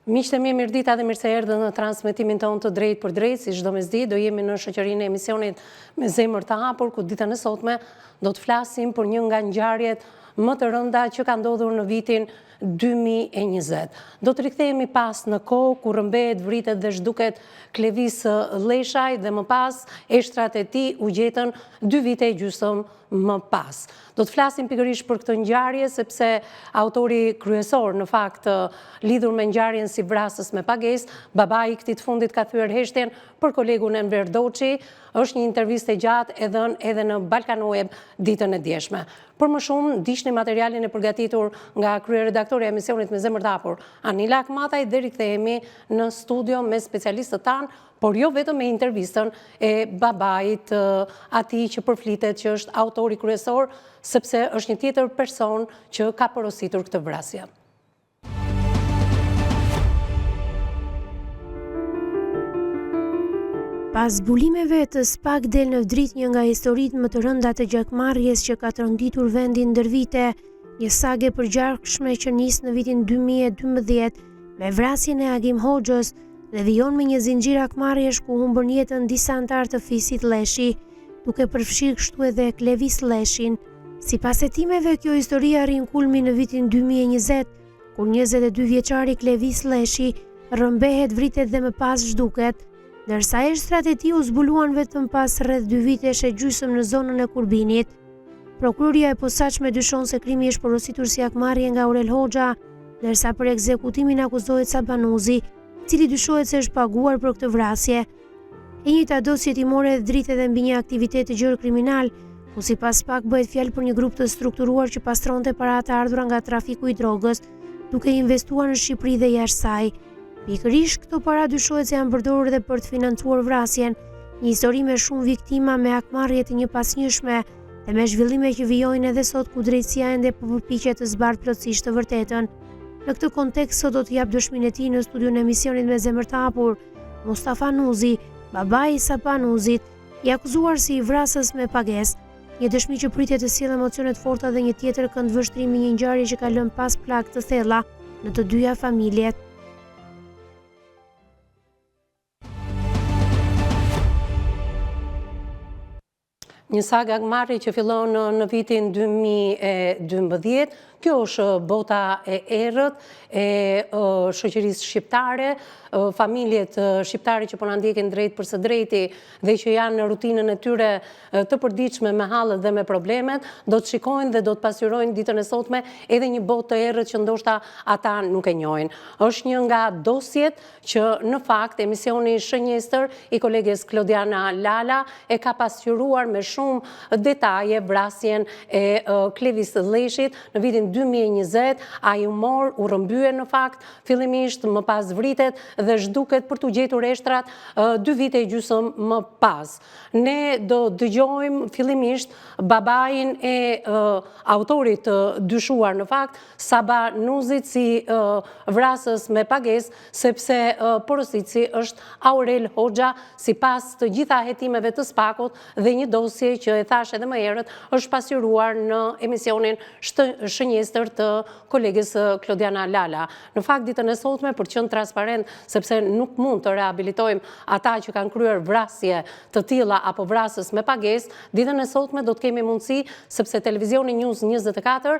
Miqtë e mi, mirëdita dhe mirë se erdhët në transmetimin tonë të drejtpërdrejtë, si çdo mesditë, do jemi në shoqërinë e emisionit me zemër të hapur, ku ditën e sotme do të flasim për një nga ngjarjet më të rënda që ka ndodhur në vitin 2020. Do të rikthehemi pas në kohë ku rrëmbehet, vritet dhe zhduket Klevis Lleshaj dhe më pas eshtrat e tij u gjetën dy vite e gjysëm më pas. Do të flasim pikërisht për këtë ngjarje sepse autori kryesor në fakt lidhur me ngjarjen si vrasës me pagesë, babai i këtij të fundit ka thyer heshtjen për kolegun Enver Doçi, është një intervistë e gjatë e dhënë edhe në Balkanweb ditën e djeshme. Për më shumë, ndiqni materialin e përgatitur nga kryeredaktorja e emisionit me zemër të hapur, Anila Akmataj dhe rikthehemi në studio me specialistët tanë por jo vetëm me intervistën e babait atij që përflitet që është autori kryesor, sepse është një tjetër person që ka porositur këtë vrasje. Pas zbulimeve të SPAK del në dritë një nga historitë më të rënda të gjakmarrjes që ka tronditur vendin ndër vite, një sagë e përgjakshme që nis në vitin 2012 me vrasjen e Agim Hoxhës, dhe vijon me një zinxhir hakmarrjesh ku humbën jetën disa anëtarë të fisit Lleshi, duke përfshirë kështu edhe Klevis Lleshin. Sipas hetimeve, kjo histori arrin kulmin në vitin 2020, kur 22 vjeçari Klevis Lleshi rrëmbehet, vritet dhe më pas zhduket, ndërsa eshtrat e tij u zbuluan vetëm pas rreth dy vitesh e gjysmë në zonën e Kurbinit. Prokuroria e Posaçme dyshon se krimi është porositur si hakmarrje nga Aurel Hoxha, ndërsa për ekzekutimin akuzohet Saba Nuzi, i cili dyshohet se është paguar për këtë vrasje. E njëjta dosje hetimore hedh dritë edhe mbi një aktivitet të gjerë kriminal, ku sipas SPAK bëhet fjalë për një grup të strukturuar që pastronte para të ardhura nga trafiku i drogës, duke investuar në Shqipëri dhe jashtë saj. Pikërisht këto para dyshohet se janë përdorur edhe për të financuar vrasjen, një histori me shumë viktima me hakmarrje të njëpasnjëshme dhe me zhvillime që vijojnë edhe sot ku drejtësia ende po përpiqet të zbardhë plotësisht të vërtetën. Në këtë kontekst sot do të japë dëshminë e tij në studion e emisionit me zemër të hapur, Mustafa Nuzi, babai i Saba Nuzit, i akuzuar si vrasës me pagesë. Një dëshmi që pritet të sjellë emocione të forta dhe një tjetër këndvështrim i një ngjarje që ka lënë pas plagë të thella në të dyja familjet. Një sagë hakmarrje që fillon në vitin 2012, kjo është bota e errët e shoqërisë shqiptare, familjet shqiptare që po na ndjekin drejtpërsëdrejti dhe që janë në rutinën e tyre të përditshme me hallet dhe me problemet, do të shikojnë dhe do të pasqyrojnë ditën e sotme edhe një botë të errët që ndoshta ata nuk e njohin. Është një nga dosjet që në fakt emisioni Shënjestër i koleges Klodiana Lala e ka pasqyruar me shumë detaje vrasjen e Klevis Lleshit në vitin 2020, ai u mor, u rrëmbye në fakt, fillimisht më pas vritet dhe zhduket për t'u gjetur eshtrat dy vite e gjysëm më pas. Ne do dëgjojmë fillimisht babain e autorit të dyshuar në fakt, Saba Nuzit si vrasës me pagesë, sepse porositësi është Aurel Hoxha sipas të gjitha hetimeve të SPAK-ut dhe një dosje që e thashë edhe më herët është pasqyruar në emisionin Shënjestër të koleges Klodiana Lala. Në fakt ditën e sotme për të qenë transparent sepse nuk mund të rehabilitojmë ata që kanë kryer vrasje të tilla apo vrasës me pagesë, ditën e sotme do të kemi mundësi sepse televizioni News 24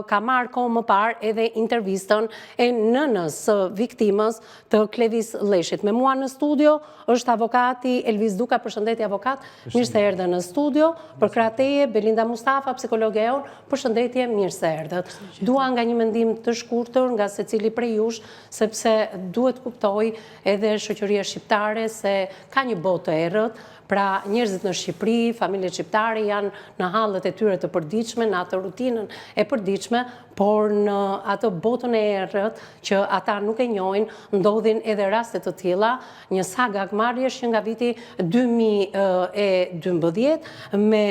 ka marrë kohë më parë edhe intervistën e nënës së viktimës të Klevis Lleshit. Me mua në studio është avokati Elvis Duka, përshëndetje avokat, mirë se erdhe në studio, përkrah teje Belinda Mustafa, psikologe jonë, Përshëndetje, mirë se erdhët. Dua nga një mendim të shkurtër nga secili prej jush, sepse duhet të kuptojë edhe shoqëria shqiptare se ka një botë të errët, pra njerëzit në Shqipëri, familjet shqiptare janë në hallet e tyre të përditshme, në atë rutinën e përditshme, por në atë botën e errët që ata nuk e njohin, ndodhin edhe raste të tilla, Një sagë hakmarrjesh që nga viti 2012 me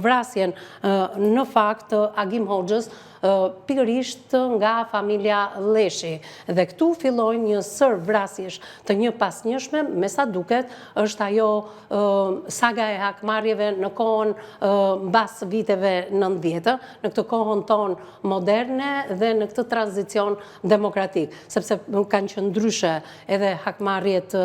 vrasjen në fakt të Agim Hoxhës. pikërisht nga familja Lleshi. Dhe këtu fillojnë një sërë vrasjesh të njëpasnjëshme, me sa duket është ajo saga e hakmarrjeve në kohën mbas viteve 90, në këtë kohën tonë moderne dhe në këtë tranzicion demokratik, sepse kanë qenë ndryshe edhe hakmarrjet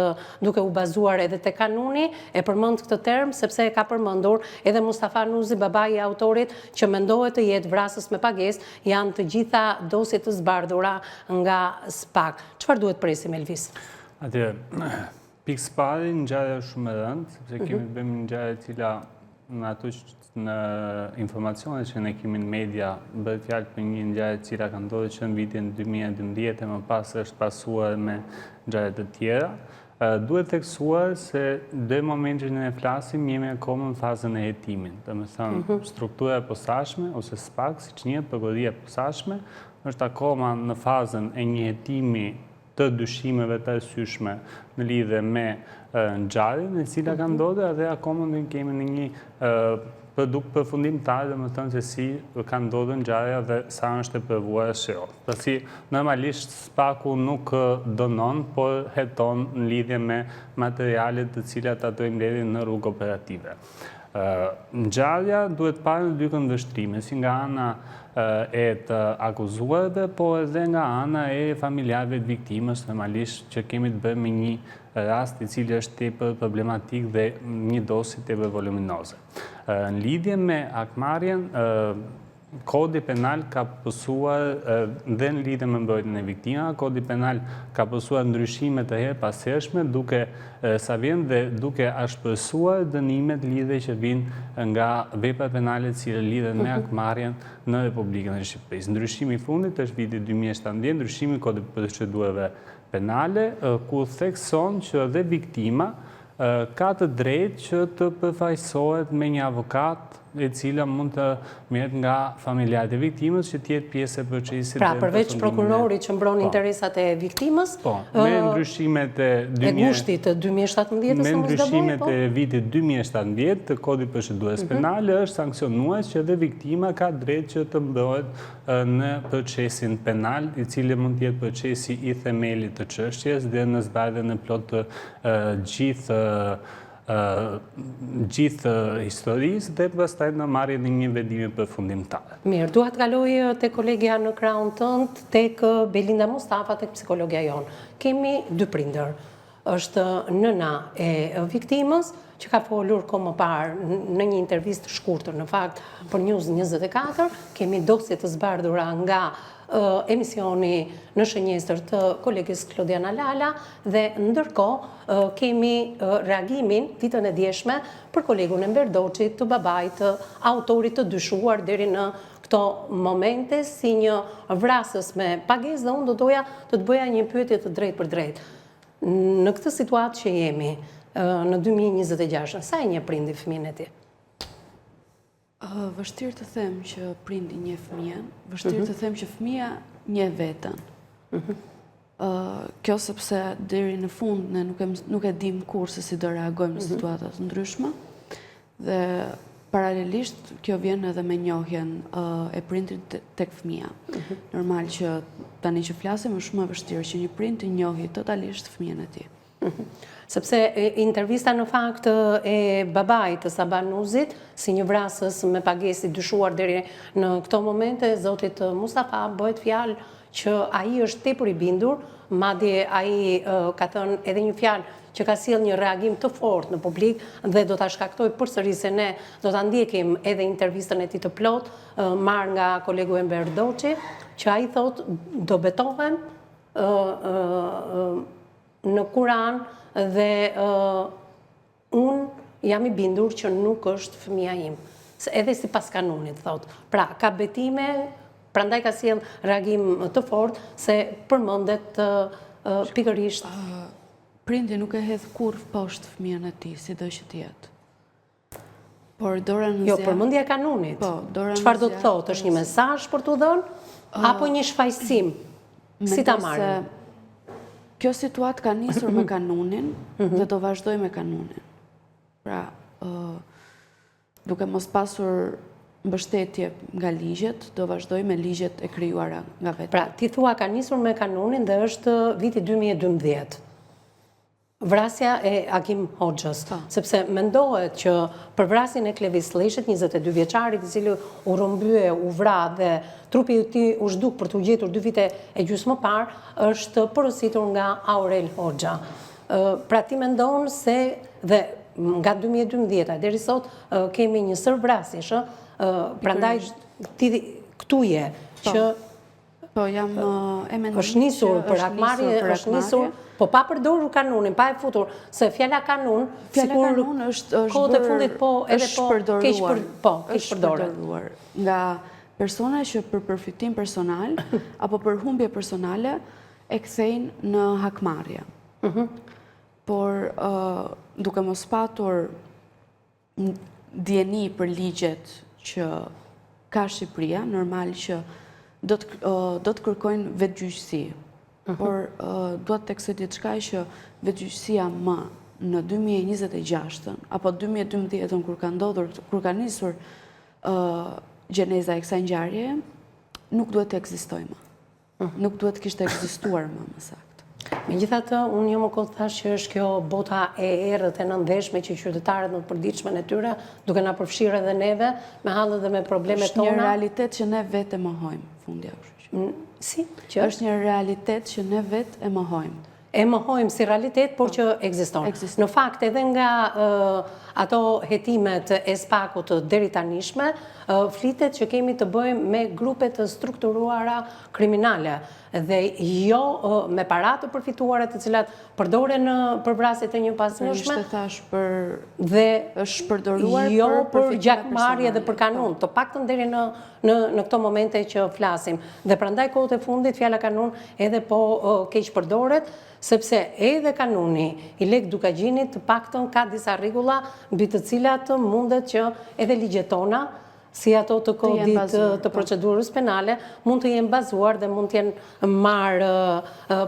duke u bazuar edhe te kanuni, e përmend këtë term sepse e ka përmendur edhe Mustafa Nuzi, babai i autorit që mendohet të jetë vrasës me pagesë, janë të gjitha dosje të zbardhura nga SPAK. Çfarë duhet presim Elvis? Atëherë, pikësëpari ngjarja është shumë e rëndë, sepse kemi mhm. të bëjmë një ngjarje e cila në ato që në informacionet që ne kemi në media, bëhet fjalë për një ngjarje e cila ka ndodhur që në vitin 2012 e më pas është pasuar me ngjarje të tjera. Duhet theksuar se deri në momentin që ne flasim, jemi akoma në fazën e hetimit. Domethënë, mhm. struktura e posaçme, ose SPAK, siç njihet, prokuroria e posaçme, është akoma në fazën e një hetimi të dyshimeve të arsyeshme në lidhje me ngjarjen e cila ka mhm. ndodhur dhe akoma nuk kemi në një produkt përfundimtar, domethënë se si ka ndodhur ngjarja dhe sa është e provuar ose jo. Pasi normalisht SPAK-u nuk dënon, por heton në lidhje me materialet të cilat ato i mbledhin në rrugë operative. Ngjarja duhet parë në dy këndvështrime, si nga ana e të akuzuarve, po edhe nga ana e familjarëve të viktimës, normalisht që kemi të bëjmë me një rast i cili është tepër problematik dhe një dosje tepër voluminoze. Në lidhje me hakmarrjen, Kodi Penal ka pësuar dhe në lidhje me mbrojtjen e viktimave, Kodi Penal ka pësuar ndryshime të herëpashershme duke sa vjen dhe duke ashpërsuar dënimet lidhje që vijnë nga veprat penale të cilat lidhen me mhm. hakmarrjen në Republikën e Shqipërisë. Ndryshimi i fundit është viti 2017, ndryshimi i Kodit të Procedurave Penale, ku thekson që dhe viktima ka të drejtë që të përfaqësohet me një avokat e cila mund të merret nga familjarët e viktimës që të jetë pjesë e procesit Pra, përveç prokurorit që mbron po. interesat e viktimës, po, me ndryshimet e e gushtit të 2017 me ndryshimet po? e vitit 2017 të Kodit Procedurës mhm. Penale është sanksionuar që edhe viktima ka drejtë që të mbrohet në procesin penal, i cili mund të jetë procesi i themelit të çështjes dhe në zbardhjen e plotë të gjithë gjithë historisë dhe pastaj në marrjen e një vendimi përfundimtar. Mirë, dua të kaloj te kolegja në krahun tënd, tek Belinda Mustafa, tek psikologja jonë. Kemi dy prindër. Është nëna e viktimës, që ka folur kohë më parë në një intervistë të shkurtër, në fakt, për News 24, kemi dosje të zbardhura nga emisioni në shënjestër të kolegës Klodiana Lala dhe ndërkohë kemi reagimin ditën e djeshme për kolegun Enver Doçi të babait të autorit të dyshuar deri në këto momente si një vrasës me pagesë dhe unë do doja të të bëja një pyetje të drejtpërdrejtë. Në këtë situatë që jemi në 2026, sa e njeh prindi fëmijën e tij? Vështirë të them që prindi njeh fëmijën, vështirë mhm. të them që fëmija njeh veten. Mhm. Kjo sepse deri në fund ne nuk e, nuk e dim kurrë se si do reagojmë në mhm. situata të ndryshme. Dhe paralelisht kjo vjen edhe me njohjen e prindit tek fëmija. Normal që tani që flasim është shumë e vështirë që një prind të njohë totalisht fëmijën e tij. Sepse intervista në fakt e babait të Sabah Nuzit, si një vrasës me pagesë i dyshuar deri në këto momente, zotit Mustafa bëhet fjalë që ai është tepër i bindur, madje ai ka thënë edhe një fjalë që ka sjellë një reagim të fortë në publik dhe do ta shkaktojë përsëri se ne do ta ndjekim edhe intervistën e tij të plotë, marrë nga kolegu Enver Doçi, që ai thotë do betohem në Kuran dhe unë jam i bindur që nuk është fëmija im. Se edhe sipas kanunit, thotë. Pra, ka betime, prandaj ka sjellë reagim të fortë, se përmendet pikërisht. Prindi nuk e hedh kurrë poshtë fëmijën e tij, sido që të jetë. Por dora në jo, zjarr... Jo, përmendja e kanunit. Po, dora në zjarr... Çfarë do të thotë, është një mesazh për t'u dhënë, apo një shfajësim? Si ta marrim? Kjo situatë ka nisur me kanunin mhm. dhe do vazhdojë me kanunin. Pra, duke mos pasur mbështetje nga ligjet, do vazhdoj me ligjet e krijuara nga vetë. Pra, ti thua ka nisur me kanunin dhe është viti 2012. Vrasja e Agim Hoxhës, po. sepse mendohet që për vrasjen e Klevis Lleshit, 22 vjeçarit, i cili u rrëmbye, u vra dhe trupi i tij u zhduk për t'u gjetur dy vite e gjysmë më parë, është porositur nga Aurel Hoxha. Pra ti mendon se dhe nga 2012 deri sot kemi një sërë vrasjesh, prandaj ti këtu je po. që Po, jam e mendimit është nisur për hakmarrje, është nisur, po pa përdorur kanunin, pa e futur, se fjala kanun, fjala kanun është është kohët e fundit po edhe po keq për po keqpërdoret. Nga persona që për përfitim personal apo për humbje personale e kthejnë në hakmarrje. Mhm. Por duke mos patur dijeni për ligjet që ka Shqipëria, normal që do të, do të kërkojnë vetëgjyqësi. Mhm. Por dua të theksoj diçka që vetëgjyqësia më në 2026-ën apo 2012-ën kur ka ndodhur, kur ka nisur gjeneza e kësaj ngjarjeje, nuk duhet të ekzistojë më. Nuk duhet të kishte ekzistuar më, më saktë. Megjithatë, unë jo më kot thashë që është kjo bota e errët e nëndheshme që qytetarët në të përditshmen e tyre, duke na përfshirë edhe neve, me hallet dhe me problemet tona. Është një realitet që ne vetë e mohojmë, fundja, kështu që. Si? Që? Është një realitet që ne vetë e mohojmë. E mohojmë si realitet, por që ekziston. Në fakt, edhe nga ato hetimet e SPAK-ut të deritanishme, flitet që kemi të bëjmë me grupe të strukturuara kriminale dhe jo me para të përfituara të cilat përdoren për vrasje të njëpasnjëshme. Ishte thashë për dhe është përdoruar jo për gjakmarrje dhe për kanun, të paktën deri në në në këto momente që flasim. Dhe prandaj kohët e fundit fjala kanun edhe po keqpërdoret, sepse edhe kanuni i Lekë Dukagjinit të paktën ka disa rregulla mbi të cilat mundet që edhe ligjet tona, si ato të kodit të po. procedurës penale, mund të jenë bazuar dhe mund të jenë marrë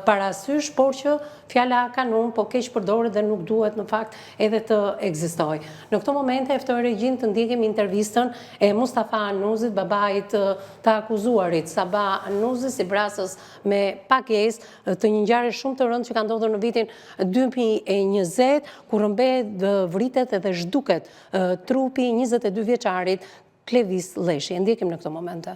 parasysh, por që fjala kanun po keqpërdoret dhe nuk duhet në fakt edhe të ekzistojë. Në këto momente e ftoj regjinë të ndjekim intervistën e Mustafa Nuzit, babait të akuzuarit Sabah Nuzi si vrasës me pagesë të një ngjarje shumë të rëndë që ka ndodhur në vitin 2020, ku rrëmbehet, vritet edhe zhduket trupi i 22 vjeçarit Klevis Lleshi. E ndjekim në këto momente.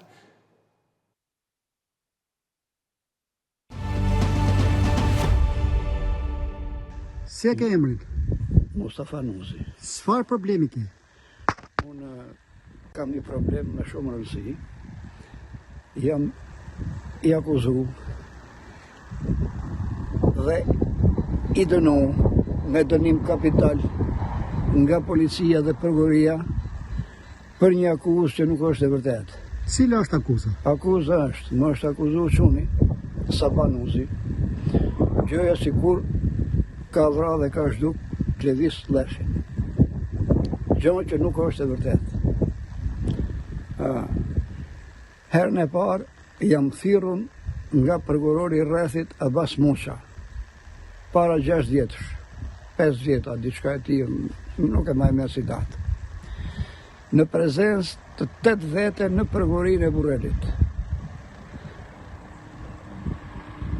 Si e ke emrin? Mustafa Nuzi. Çfarë problemi ke? Unë kam një problem me shumë rëndësi. Jam i akuzu dhe i dënu me dënim kapital nga policia dhe prokuroria Për një akuzë që nuk është e vërtetë. Cila është akuza? Akuza është, më është akuzu çuni, Sabah Nuzi, gjoja sikur ka vra dhe ka zhduk Klevis Lleshin. Gjë që nuk është e vërtetë. Herën e parë jam thirrun nga prokurori i rrethit Abas Muça. Para 6 vjetësh, 5 vjet a diçka e tillë, nuk e maj mend si datë. Në prezencë të 8 vete në prokurorinë e Burrelit.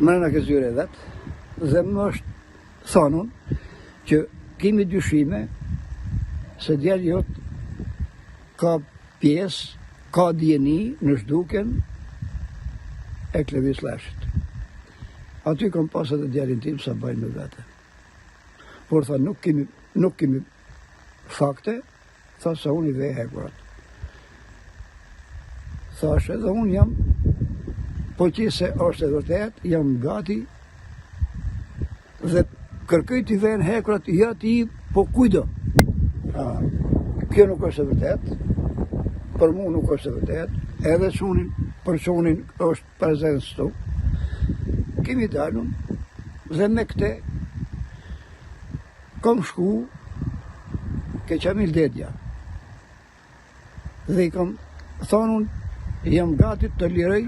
Mrena ke zyra e vet dhe më është thanun që kemi dyshime se djali jot ka pjesë, ka dijeni në zhdukjen e Klevis Lleshit. Aty kam pas edhe djalin tim Sabahin me vete. Por tha nuk kemi, nuk kemi fakte, tha se unë i ve hekurat. Thashë edhe unë jam, po qe se është e vërtet, jam gati dhe kërkoj t'i venë hekurat, jo atij, po kujdo. A, kjo nuk është e vërtet, për mu nuk është e vërtet, edhe çunin, për çunin është prezencë këtu. Kemi dalun dhe me këte kam shku ke Qamil Dedja. Dhe i kam thonë unë jam gati të liroj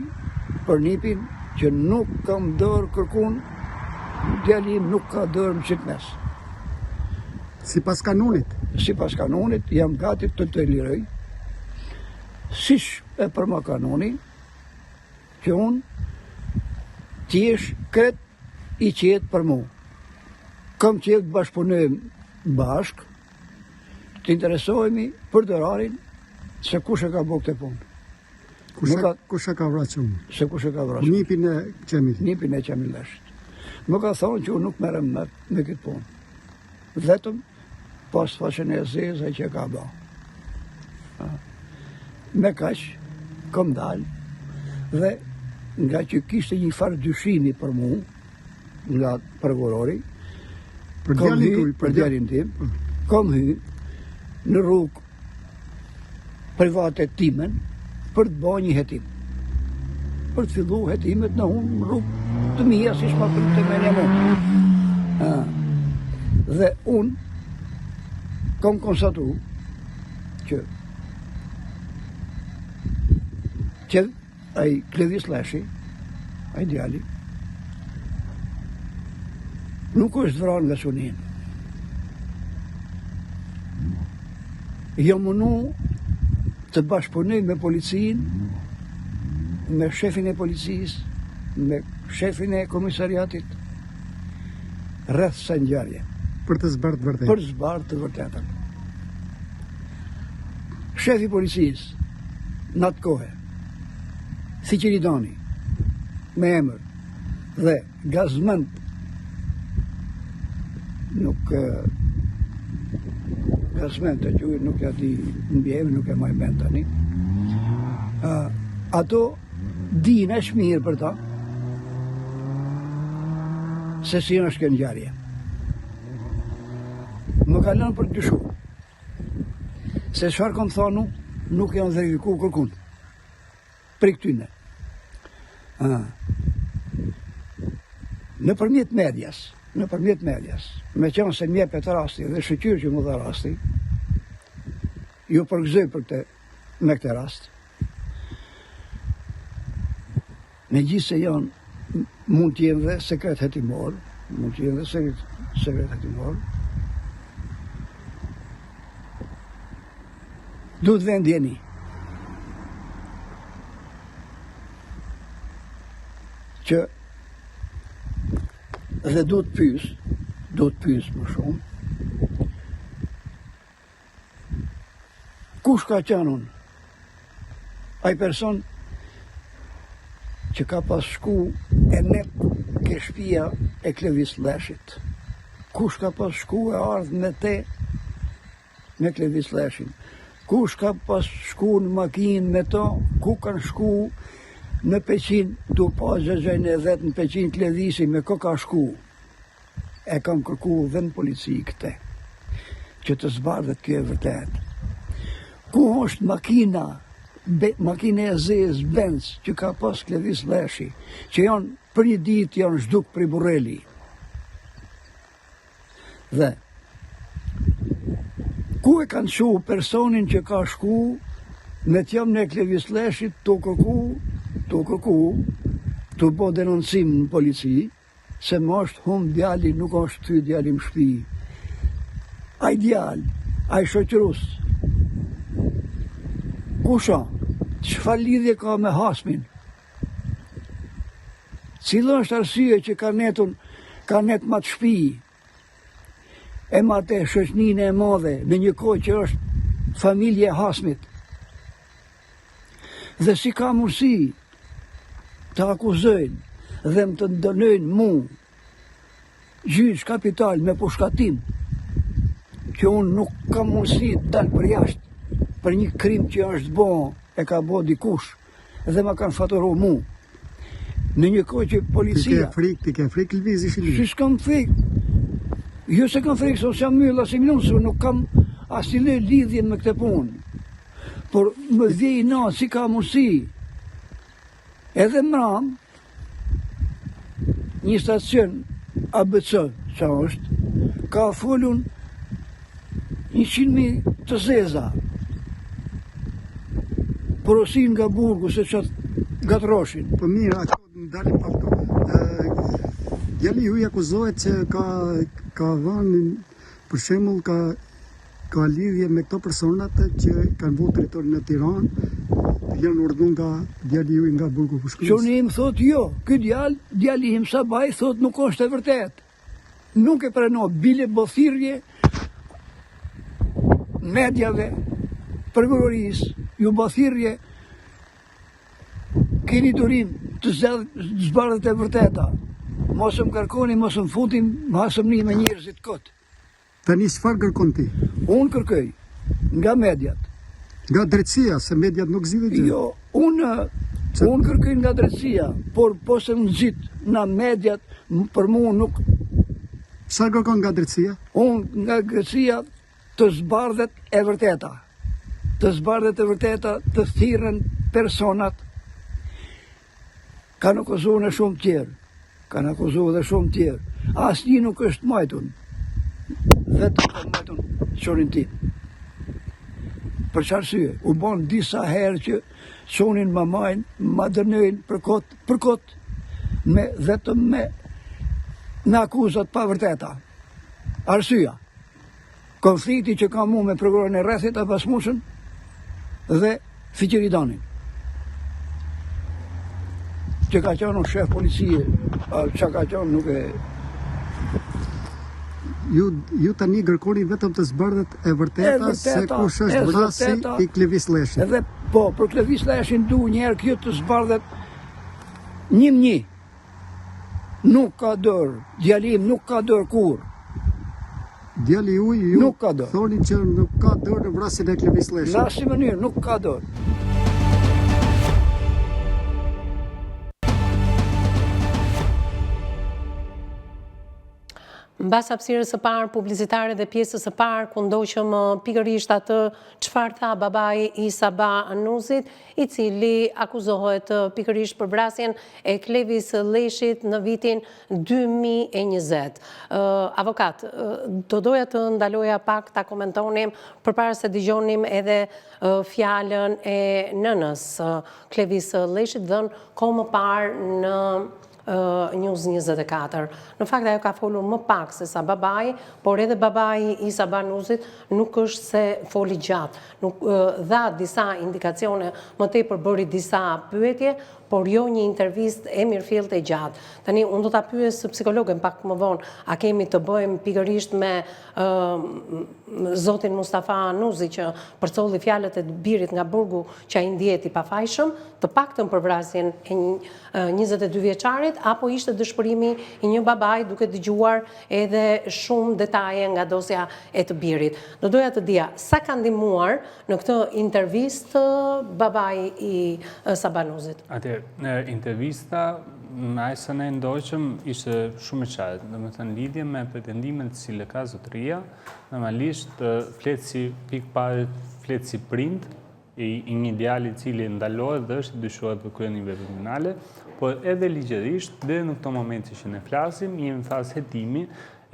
për nipin që nuk kam dorë kërkun, djali im nuk ka dorë në qit mes. Sipas kanunit? Sipas kanunit, jam gati të të liroj. Siç e përma kanuni, që unë të jesh krejt i qetë për mu. Kam qejf të bashkëpunojmë bashkë, të interesohemi për dorarin se kush e ka bo këtë punë. Kush, ka, kush e ka vra qëmë? Se kush e ka vra qëmë? Nipin e Qamil. Nipin e Qamil Lleshit. Më ka thonë që unë nuk merrem me, me këtë punë. Vetëm pas faqen e zezë që e ka ba. Me kaq, kom dalë, dhe nga që kishte një farë dyshimi për mu, nga prokurori, për djalin tuj, për djalin tim, po. kom hy në rrugë private timen për të ba një hetim. Për të fillu hetimet në unë në rrugë të mija, siç ma pret menja mu. Dhe unë kom konstatu që që Ai Klevis Lleshi, ai djali, nuk është vra nga çuni im. Jam mundu të bashkëpunoj me policinë, me shefin e policisë, me shefin e komisariatit, rreth kësaj ngjarje. Për të zbardhë të vërtetën. Për të zbardhë të vërtetën. Shefi i policisë, në atë kohë, Fiqiri Dani, me emër, dhe Gazmend, nuk Gazmend të quhet, nuk ja di mbiemrin, nuk e maj mend tani. Ato dinë aq mirë për ta, se si është kjo ngjarje. Më ka lënë për dyshu. Se çfarë kom thonë, nuk janë verifiku kërkun. Prej këtyne. Nëpërmjet medias, nëpërmjet medias, meqenëse më jepet rasti dhe shyqyr që m'u dha rasti, ju përgëzoj për këtë, me këtë rast, Megjithëse janë, mund të jenë dhe sekret hetimor, mund të jenë dhe sekret, sekret hetimor, duhet vë në dijeni. Që dhe duhet pys, duhet pys më shumë, Kush ka qenë unë? Ai person që ka pas shku e net ke shpia e Klevis Lleshit. Kush ka pas shku e ardhë me te me Klevis Lleshin. Kush ka pas shku në makinë me to, ku kanë shku në Peqin, tu pa xhaxhajn e vet në Peqin Klevisi me kë ka shku. E kam kërku dhe në polici këte, që të zbardhet kjo e vërtetë. Ku është makina, be, makina e zezë Benz që ka pas Klevis Lleshi, që janë për një ditë janë zhduk prej Burreli. Dhe ku e kanë çu personin që ka shku me t'jomën e Klevis Lleshit tu kërku, tu kërku, tu bo denoncim në polici, Se më është humb djali, nuk është kthy djali në shtëpi. Ai djalë, ai shoqërus. Kush a? Çfarë lidhje ka me hasmin? Cila është arsye që ka netun, ka net me atë shpi, e me atë shoqninë e madhe, në një kohë që është familje e hasmit. Dhe si ka mundësi të akuzojnë dhe më të dënojnë mu gjyq kapital me pushkatim, që unë nuk kam mundësi të dal përjashtë për një krim që është bo e ka bo dikush dhe ma kanë faturu mu. Në një kohë që policia... Ti ke frikë, ti ke frikë Lëviz ishin Si s'kam frikë? Jo se kam frikë, se unë s'jam myll as i mlun, se nuk kam asnjë lidhje me këtë punë. Por më vjen inat, si ka mundësi. Edhe mram, një stacion ABC, që është, ka folun 100.000 të zeza. Porosin nga burgu, se që gatroshin. Po mirë, ato ndalim pak këtu. Djali juaj akuzohet që ka, ka dhënë, për shembull, ka ka lidhje me këto personat që kanë vu tritonin në Tiranë. Janë urdhnu nga djali juaj nga burgu Fushë Krujës. Çuni im thotë jo, ky djalë, djali im Sabaj thotë nuk është e vërtetë. Nuk e prano, bile bo thirrje mediave, prokurorisë, ju bo thirrje keni durim të zbardhet e vërteta. Mos më kërkoni, mos më futni në hasmëri me njerëzit kot. Tani çfarë kërkon ti? Unë kërkoj nga mediat. Nga drejtësia, se mediat nuk zgjidhin gjë. Jo, unë unë kërkoj nga drejtësia, por po se më nxit nga mediat për mua nuk Çfarë kërkon nga drejtësia? Unë nga drejtësia të zbardhet e vërteta. Të zbardhet e vërteta, të thirren personat Kanë akuzu edhe shumë tjerë, kanë akuzu edhe shumë tjerë. Asnjë nuk është majtun, vetëm kanë majtun çonin tim. Për ç'arsye, u bon disa herë që çonin ma majnë, ma dënojnë për kot, për kot, me, vetëm me, me akuzat e pavërteta. Arsyeja, Konflikti që kam mu me prokurorin e rrethit Abas Mushën dhe Fiqiri Danin që ka qenë shef policie, a që ka qenë nuk e... Ju, ju tani kërkoni vetëm të zbardhet e vërteta, e vërteta se kush është vrasësi i Klevis Lleshit. Edhe, po, për Klevis Leshin du njëherë kjo të zbardhet një më një. Nuk ka dorë, djali im nuk ka dorë kurrë. Djali juaj ju nuk ka dorë. Thoni që nuk ka dorë në vrasjen e Klevis Lleshit. Në asnjë mënyrë nuk ka dorë. Mbas hapësirës së parë publicitare dhe pjesës së parë ku ndoqëm pikërisht atë çfarë tha babai i Sabah Nuzit, i cili akuzohet pikërisht për vrasjen e Klevis Lleshit në vitin 2020. Avokat, do doja të ndaloja pak ta komentonim përpara se dëgjonim edhe fjalën e nënës Klevis Lleshit dhënë kohë më parë në News 24. Në fakt ajo ka folur më pak se sa babai, por edhe babai i Sabah Nuzit nuk është se foli gjatë. Nuk dha disa indikacione, më tepër bëri disa pyetje, por jo një intervistë e mirëfilltë e gjatë. Tani unë do ta pyes psikologen pak më vonë, a kemi të bëjmë pikërisht me zotin Mustafa Nuzi që përcolli fjalët e birit nga burgu që ai ndihet i pafajshëm, të paktën për vrasjen e 22 vjeçarit, apo ishte dëshpërimi i një babai duke dëgjuar edhe shumë detaje nga dosja e të birit. Do doja të dija, sa ka ndihmuar në këtë intervistë babai i Sabah Nuzit? Atëherë, intervista, me aq sa ne ndoqëm, ishte shumë e qartë. Domethënë, lidhje me pretendimet të cilat ka zotëria, normalisht flet si pikësëpari, flet si prind, i një djali i cili ndalohet dhe është i dyshuar për kryerjen e një vepre kriminale, por edhe ligjërisht, deri në këto momente që ne flasim, jemi në fazë hetimi,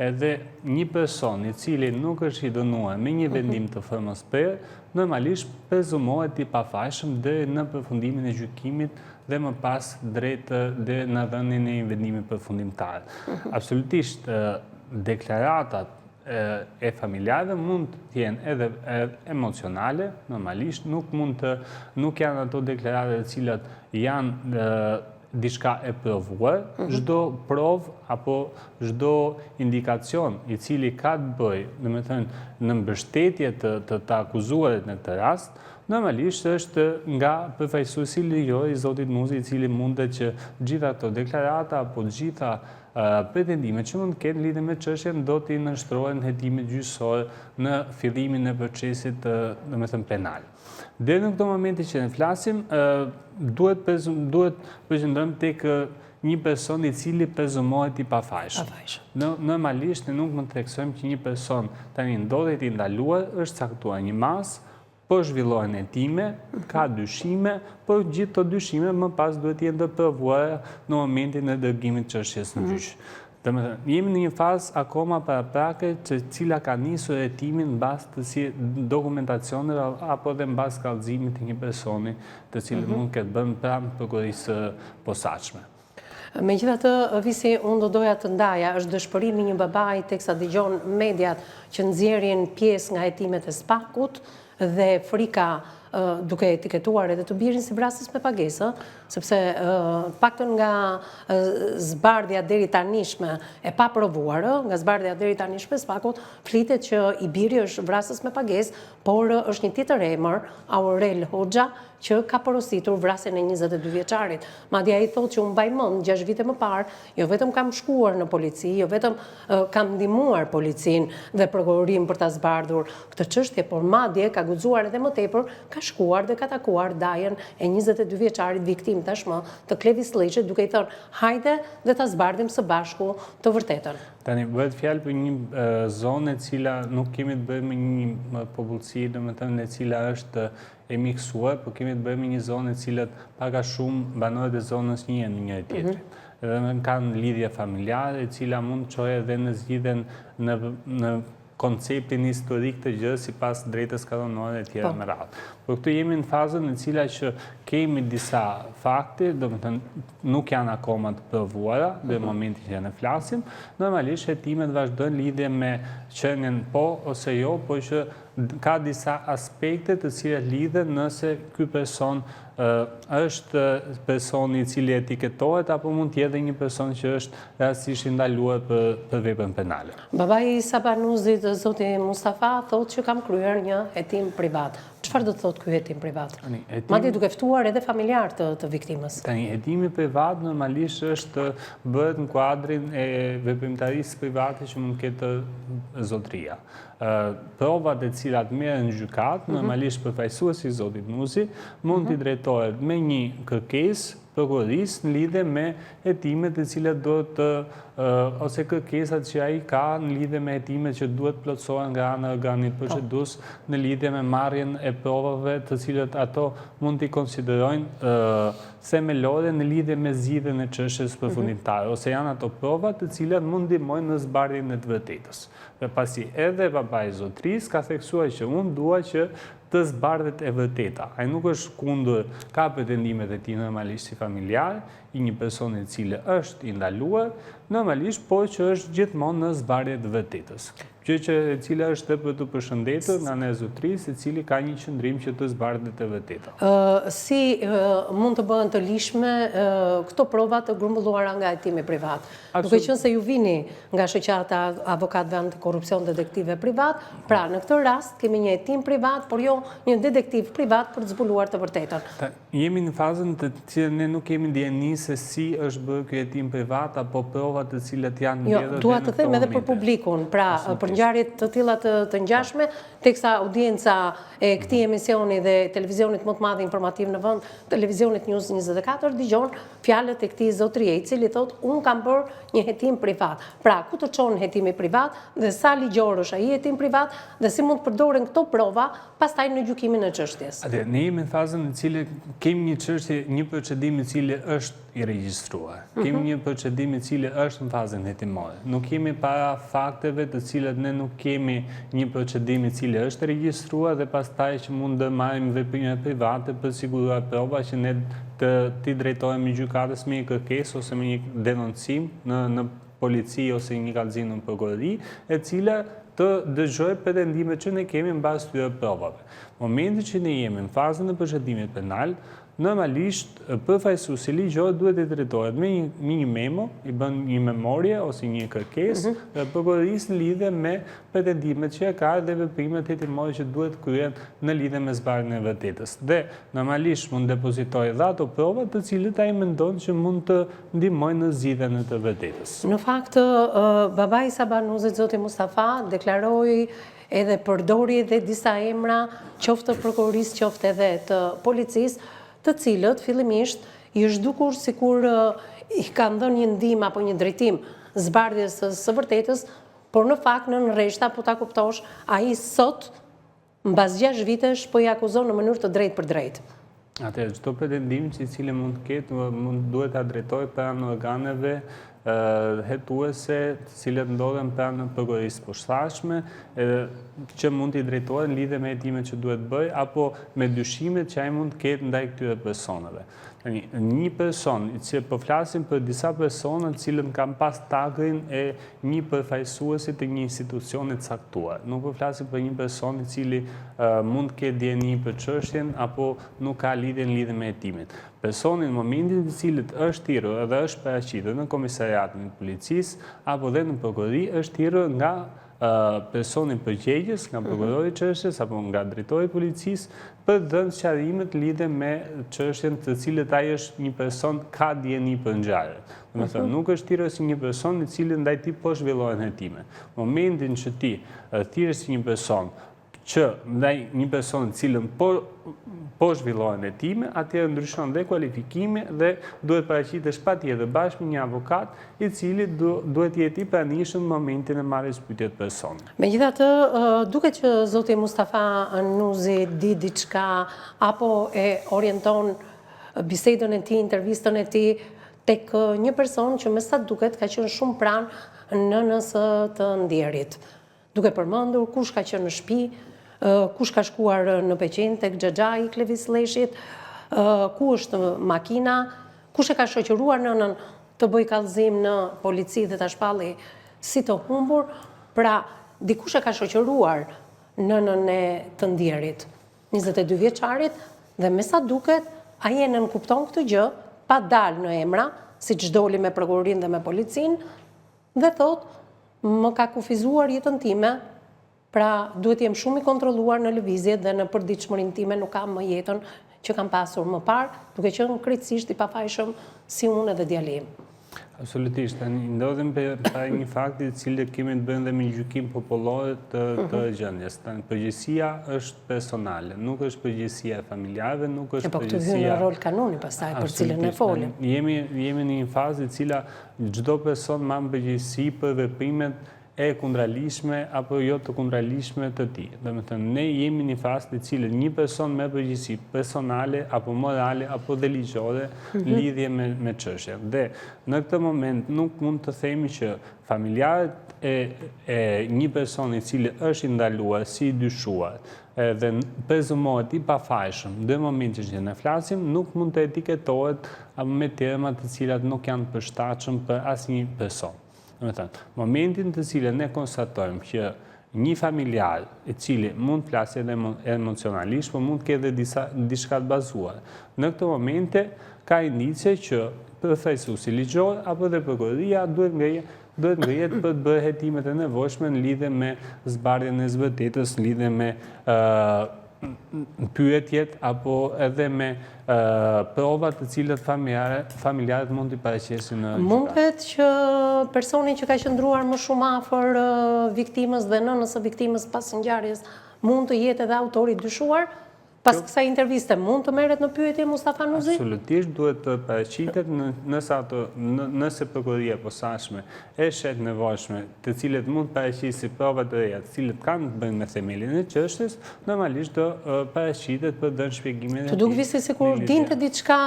edhe një person i cili nuk është i dënuar me një vendim të formës prerë, normalisht prezumohet i pafajshëm deri në përfundimin e gjykimit dhe më pas drejt deri në dhënien e një vendimi përfundimtar. Mhm. Absolutisht deklaratat e familjarëve mund të jenë edhe emocionale, normalisht, nuk mund të, nuk janë ato deklarata të cilat janë diçka e provuar, mhm. çdo provë apo çdo indikacion i cili ka të bëjë, domethënë, në mbështetje të të, të akuzuarit në këtë rast, normalisht është nga përfaqësuesi ligjor i zotit Nuzi, i cili mundet që gjitha ato deklarata apo gjitha Pretendimet që mund të ketë lidhje me çështjen do t'i nënshtrohen hetimit gjyqësor në fillimin e procesit, domethënë penal. Deri në këto momente që ne flasim, duhet duhet përqendrojmë tek një person i cili prezumohet i pafajshëm. Normalisht ne nuk mund të theksojmë që një person tani ndodhet i ndaluar, është caktuar një masë, Po zhvillohen hetime, ka dyshime, por gjithë këto dyshime më pas duhet të jenë të provuara në momentin e dërgimit të çështjes në gjyq. Domethënë, jemi në një fazë akoma paraprake e cila ka nisur hetimin në bazë të si dokumentacioneve apo dhe në bazë kallëzimit të një personi të cilin mhm. mund të ketë bërë pranë prokurorisë së posaçme. Megjithatë, Visi, unë do doja të ndaja, është dëshpërimi i një babai teksa dëgjon mediat që nxjerrin pjesë nga hetimet e SPAK-ut dhe frika. duke etiketuar edhe të birin si vrasës me pagesë, sepse paktën nga zbardhja e deritanishme e paprovuar, nga zbardhja e deritanishme e SPAK-ut, flitet që i biri është vrasës me pagesë, por është një tjetër emër, Aurel Hoxha, që ka porositur vrasjen e 22 vjeçarit. Madje ai thotë që unë mbaj mend 6 vite më parë, jo vetëm kam shkuar në polici, jo vetëm kam ndihmuar policinë dhe prokurorinë për ta zbardhur këtë çështje, por madje ka guxuar edhe më tepër, ka shkuar dhe ka takuar dajën e 22 vjeçarit viktimë tashmë të Klevis Lleshit, duke i thënë hajde dhe ta zbardhim së bashku të vërtetën. Tani, bëhet fjalë për një zonë e cila nuk kemi të bëjmë me një popullsi, domethënë e cila është e miksuar, por kemi të bëjmë me një zonë e cila pak a shumë banorët e zonës njihen me njëri tjetrin. Mhm. Dhe kanë lidhje familjare, e cila mund të çojë edhe në zgjidhjen në në konceptin historik të gjësë sipas drejtës kanunore e tjera po. me radhë. Por këtu jemi në fazën e cila që kemi disa fakte, domethënë nuk janë akoma të provuara, dhe në mhm. momentin që ne flasim, normalisht hetimet vazhdojnë lidhje me qenien po ose jo, po që ka disa aspekte të cilat lidhen nëse ky person është personi i cili etiketohet apo mund të jetë dhe një person që është rastësisht i ndaluar për për veprën penale. Babai i Sabah Nuzit, zoti Mustafa, thotë që kam kryer një hetim privat. Çfarë do të thotë ky hetim privat? Madje duke ftuar edhe familjarë të të viktimës. Tani, hetimi privat normalisht është bëhet në kuadrin e veprimtarisë private që mund të ketë zotëria. Provat e cilat merren në gjykatë, mhm. normalisht përfaqësuesi i zotit Nuzi, mund t'i mhm. drejtohet me një kërkesë prokurorisë në lidhje me hetimet e cilat duhet të ose kërkesat që ai ka në lidhje me hetimet që duhet plotësohen nga ana e organit po. procedues në lidhje me marrjen e provave të cilat ato mund t'i konsiderojnë themelore në lidhje me zgjidhjen e çështjes mhm. përfundimtare ose janë ato prova të cilat mund ndihmojnë në zbardhjen e të vërtetës. Dhe pasi edhe babai i zotërisë ka theksuar që unë dua që të zbardhet e vërteta. Ai nuk është kundër, ka pretendimet e tij normalisht si familjar i një personi i cili është i ndaluar, normalisht, por që është gjithmonë në zbardhje të vërtetës. Gjë që e cila është për t'u përshëndetur nga ana e zotërisë, i cili ka një qëndrim që të zbardhet e vërteta. Si mund të bëhen të ligjshme këto prova të grumbulluara nga hetimi privat? Duke qenë se ju vini nga shoqata avokatëve antikorrupsion detektivëve privat, pra në këtë rast kemi një hetim privat, por jo një detektiv privat për të zbuluar të vërtetën. Jemi në fazën të cilën ne nuk kemi dijeni se si është bërë ky hetim privat apo provat të cilat janë jo, mbledhur. Jo, dua të them edhe për publikun, pra për ngjarje të tilla të, të ngjashme, teksa audienca e këtij emisioni dhe televizionit më të madh informativ në vend, televizionit News 24, dëgjon fjalët e këtij zotërie, i cili thotë unë kam bërë një hetim privat. Pra, ku të çon hetimi privat dhe sa ligjor është ai hetim privat dhe si mund të përdoren këto prova pastaj në gjykimin e çështjes. Atëherë, ne jemi në fazën në cilën kemi një çështje, një procedim i cili është i regjistruar. Mhm. Kemi një procedim i cili është në fazën hetimore. Nuk jemi para fakteve të cilat ne nuk kemi një procedim i cili është regjistruar dhe pastaj që mund të marrim veprime private për siguruar prova që ne të t'i drejtohemi gjykatës me një kërkesë ose me një denoncim në në polici ose një kallëzim në prokurori, e cila të dëgjojë pretendimet që ne kemi në bazë këtyre provave. Momentin që ne jemi në fazën e procedimit penal, Normalisht, përfaqësuesi ligjor duhet t'i drejtohet me një me një memo, i bën një memorie ose një kërkesë mm -hmm. prokurorisë në lidhje me pretendimet që e ka dhe veprimet hetimore që duhet kryhen në lidhje me zbardhjen e vërtetës. Dhe normalisht mund depozitojë dhe ato prova të cilët ai mendon që mund të ndihmojnë në zgjidhjen e të vërtetës. Në fakt, babai i Sabah Nuzit, zoti Mustafa, deklaroi Edhe përdori edhe disa emra, qoftë të prokurorisë, qoftë edhe të policisë, të cilët fillimisht i është dukur sikur i kanë dhënë një ndihmë apo një drejtim zbardhjes së së vërtetës, por në fakt nën rreshta po ta kuptosh, ai sot mbas 6 vitesh po i akuzon në mënyrë të drejtpërdrejtë. Atëherë, çdo pretendim që i cili mund të ketë, mund duhet ta drejtojë pranë organeve hetuese, të cilët ndodhen pranë prokurorisë posaçme, që mund t'i drejtohen lidhje me hetimet që duhet bëjë apo me dyshimet që ai mund të ketë ndaj këtyre personave. Tani, një person, i cili po flasim për disa persona të cilët kanë pas tagrin e një përfaqësuesi të një institucioni të caktuar. Nuk po flasim për një person i cili mund të ketë dijeni për çështjen apo nuk ka lidhje në lidhje me hetimin. Personi në momentin të cilit është thirrur edhe është paraqitur në komisariatin e policisë apo dhe në prokurori, është thirrur nga personi përgjegjës, nga prokurori i çështjes apo nga drejtori i policisë për të dhënë sqarimet lidhje me çështjen të cilët ai është një person ka dijeni për ngjarjen. Domethënë, mhm. nuk është thirrur si një person i cili ndaj tij po zhvillohen hetime. Momentin që ti thirresh si një person që ndaj një person të cilën po po zhvillohen hetime, atëherë ndryshon dhe kualifikimi dhe duhet paraqitesh patjetër bashkë me një avokat i cili duhet të jetë i pranishëm në momentin e marrjes pyetje të personit. Megjithatë, duket që zoti Mustafa Nuzi di diçka apo e orienton bisedën e tij, intervistën e tij tek një person që me sa duket ka qenë shumë pranë nënës së të ndjerit. Duke përmendur kush ka qenë në shtëpi, kush ka shkuar në Peqin tek xhaxhai i Klevis Lleshit, ku është makina, kush e ka shoqëruar nënën të bëjë kallëzim në polici dhe ta shpalli si të humbur, pra dikush e ka shoqëruar nënën e të ndjerit, 22 vjeçarit dhe me sa duket ai e nënkupton këtë gjë pa dalë në emra, siç doli me prokurorinë dhe me policinë, Dhe thotë, më ka kufizuar jetën time, pra duhet të jem shumë i kontrolluar në lëvizjet dhe në përditshmërinë time nuk kam më jetën që kam pasur më parë, duke qenë krejtësisht i pafajshëm si unë edhe djali im. Absolutisht, tani ndodhemi para një fakti i cili kemi të bëjmë dhe me gjykim popullor të, të mhm. gjendjes. Tani përgjegjësia është personale, nuk është përgjegjësia e familjarëve, nuk është po përgjegjësia... E po këtu hyn në rol kanuni pastaj për cilën e folim. Jemi, jemi në një fazë e cila Çdo person mban përgjegjësi për veprimet e kundraligjshme apo jo të kundraligjshme të tij. Domethënë, ne jemi në një fazë të cilën një person merr përgjegjësi personale apo morale apo dhe ligjore në mhm. lidhje me me çështjen. Dhe në këtë moment nuk mund të themi që familjarët e e një personi i cili është i ndaluar si i dyshuar, edhe prezumohet i pafajshëm në momentin që ne flasim, nuk mund të etiketohet apo me terma të cilat nuk janë të përshtatshëm për asnjë person. Domethënë, momentin të cilën ne konstatojmë që një familjar i cili mund të flasë edhe emocionalisht, por mund të ketë edhe disa diçka të bazuar. Në këto momente ka indicie që përfaqësuesi ligjor apo edhe prokuroria duhet ngrejë duhet ngrihet për të bërë hetimet e nevojshme në lidhje me zbardhjen e së vërtetës, në lidhje me pyetjet apo edhe me provat të cilat familjarët mund t'i paraqesin në gjykatë. Mundet që personi që ka qëndruar më shumë afër viktimës dhe nënës së viktimës pas ngjarjes mund të jetë edhe autori i dyshuar? Pas kësaj interviste, mund të merret në pyetje Mustafa Nuzi? Absolutisht duhet të paraqitet nëse ato nëse prokuroria e posaçme e sheh të nevojshme, të cilët mund të paraqisë si prova të reja, të cilët kanë të bëjnë me themelin e çështjes, normalisht do paraqitet për të dhënë shpjegimin e tij. T'u duk Visi sikur dinte diçka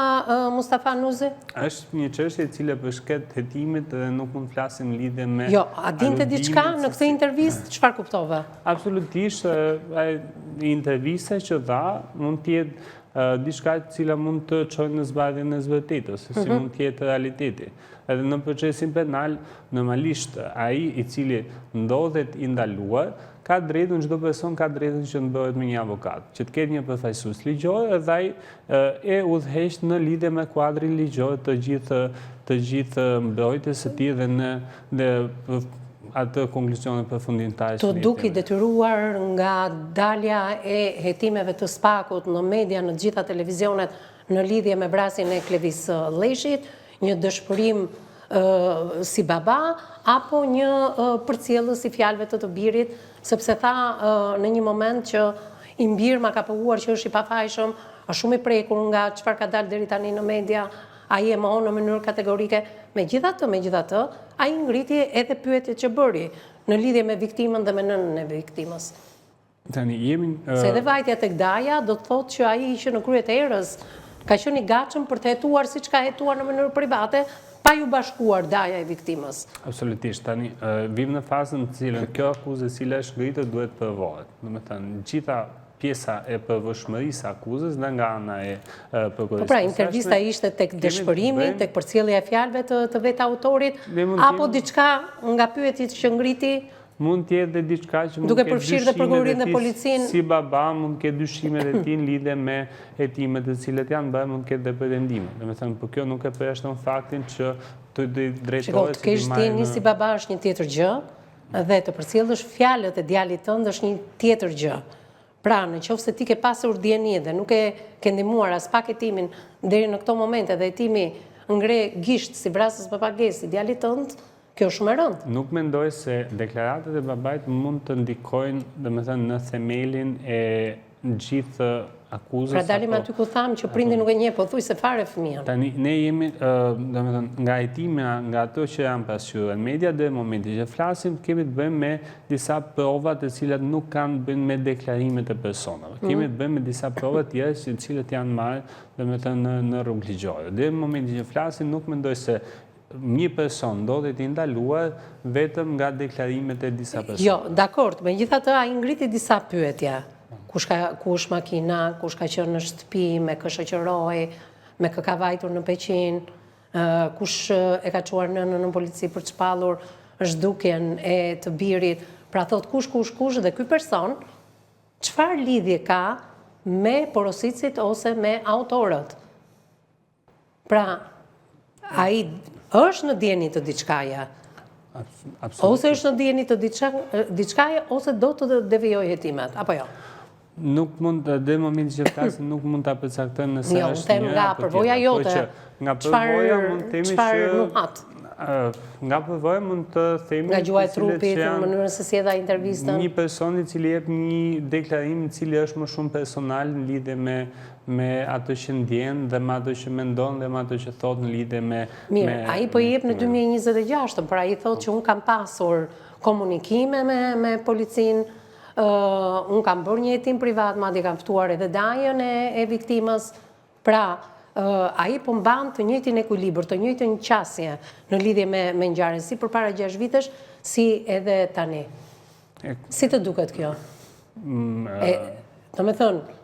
Mustafa Nuzi? Është një çështje e cila përshket hetimit dhe nuk mund të flasim lidhje me Jo, a dinte diçka në këtë intervistë, çfarë kuptove? Absolutisht, intervista që dha mund të jetë diçka e cila mund të çojë në zbardhjen e së vërtetës, se si mhm. mund të jetë realiteti. Edhe në procesin penal, normalisht ai i cili ndodhet i ndaluar, ka drejtën, çdo person ka drejtën që të mbrohet me një avokat, që të ketë një përfaqësues ligjor edhe ai e udhëheq në lidhje me kuadrin ligjor të gjithë të gjithë mbrojtjes së tij dhe në në atë konkluzionin përfundimtar T'u duk i detyruar nga dalja e hetimeve të SPAK-ut në media në të gjitha televizionet në lidhje me vrasjen e Klevis Lleshit, një dëshpërim si baba apo një përcjellës i fjalëve të të birit, sepse tha në një moment që im bir ma ka pohuar që është i pafajshëm, është shumë i prekur nga çfarë ka dalë deri tani në media, ai e mohon në mënyrë kategorike. Megjithatë, megjithatë, ai ngriti edhe pyetjet që bëri në lidhje me viktimën dhe me nënën e viktimës. Tani jemi Se edhe vajtja tek daja do të thotë që ai që në krye të herës ka qenë i gatshëm për të hetuar siç ka hetuar në mënyrë private, pa iu bashkuar daja e viktimës. Absolutisht. Tani vijmë në fazën në të cilën kjo akuzë e cila është ngritur duhet të provohet. Domethënë, gjitha. pjesa e provueshmërisë së akuzës dhe nga ana e prokurorisë. Po pra, intervista ishte tek dëshpërimi, tek përcjellja e fjalëve të të vetë autorit, apo diçka nga pyetjet që ngriti? Mund të jetë dhe diçka që mund të ketë dyshimet e tij si baba, mund të ketë dyshimet e tij në lidhje me hetimet të cilat janë bërë, mund të ketë dhe pretendime. Domethënë, por kjo nuk e përjashton faktin që të drejtohet si të marrë... Shiko, të kesh dijeni si baba është një tjetër gjë, dhe të përcjellësh fjalët e djalit tënd është një tjetër gjë. Pra, në qoftë se ti ke pasur dijeni dhe nuk e ke ndihmuar aspak hetimin deri në këto momente dhe hetimi ngre gisht si vrasës pa pagesë i djalit tënd, kjo është shumë e rëndë. Nuk mendoj se deklaratat e babait mund të ndikojnë, domethënë, në themelin e gjithë akuzës. Pra dalim aty ku thamë që prindi nuk e njeh pothuajse fare fëmijën. Tani ne jemi, domethënë, nga hetimi, nga ato që janë pasqyruar në media deri në momentin që flasim, kemi të bëjmë me disa prova të cilat nuk kanë të bëjnë me deklarimet e personave. Mhm. Kemi të bëjmë me disa prova të tjera që të cilat janë marrë, domethënë, në në rrugë ligjore. Deri në momentin që flasim, nuk mendoj se një person ndodhet i ndaluar vetëm nga deklarimet e disa personave. Jo, dakord, megjithatë ai ngriti disa pyetje. Kush ka ku është makina, kush ka qenë në shtëpi, me kë shoqërohej, me kë ka vajtur në Peqin, kush e ka çuar nënën në polici për të shpallur zhdukjen e të birit. Pra thotë kush, kush, kush dhe ky person çfarë lidhje ka me porositësit ose me autorët. Pra, ai është në dijeni të diçkaje. Ose është në dijeni të diçkaje, ose do të devijojë hetimet, apo jo? Nuk mund, deri në momentin që flasim, nuk mund ta përcaktojmë nëse jo, është një nga përvoja po jote, nga përvoja mund të themi që... Nga përvoja mund të themi... Nga gjuha e trupit, në mënyrën se si e dha intervistën. Një person i cili jep një deklarim i cili është më shumë personal në lidhje me me atë që ndjen dhe me atë që mendon dhe me atë që thotë në lidhje me... Mirë, ai po i jep në 2026, por ai thotë që unë kam pasur komunikime me, me policinë, unë kam bërë një hetim privat, madje kam ftuar edhe dajën e, e viktimës, pra, ai po mban të njëjtin ekuilibër, të njëjtën qasje në lidhje me, me ngjarjen, si përpara 6 vitesh, si edhe tani. Si të duket kjo? Mm, e, domethënë,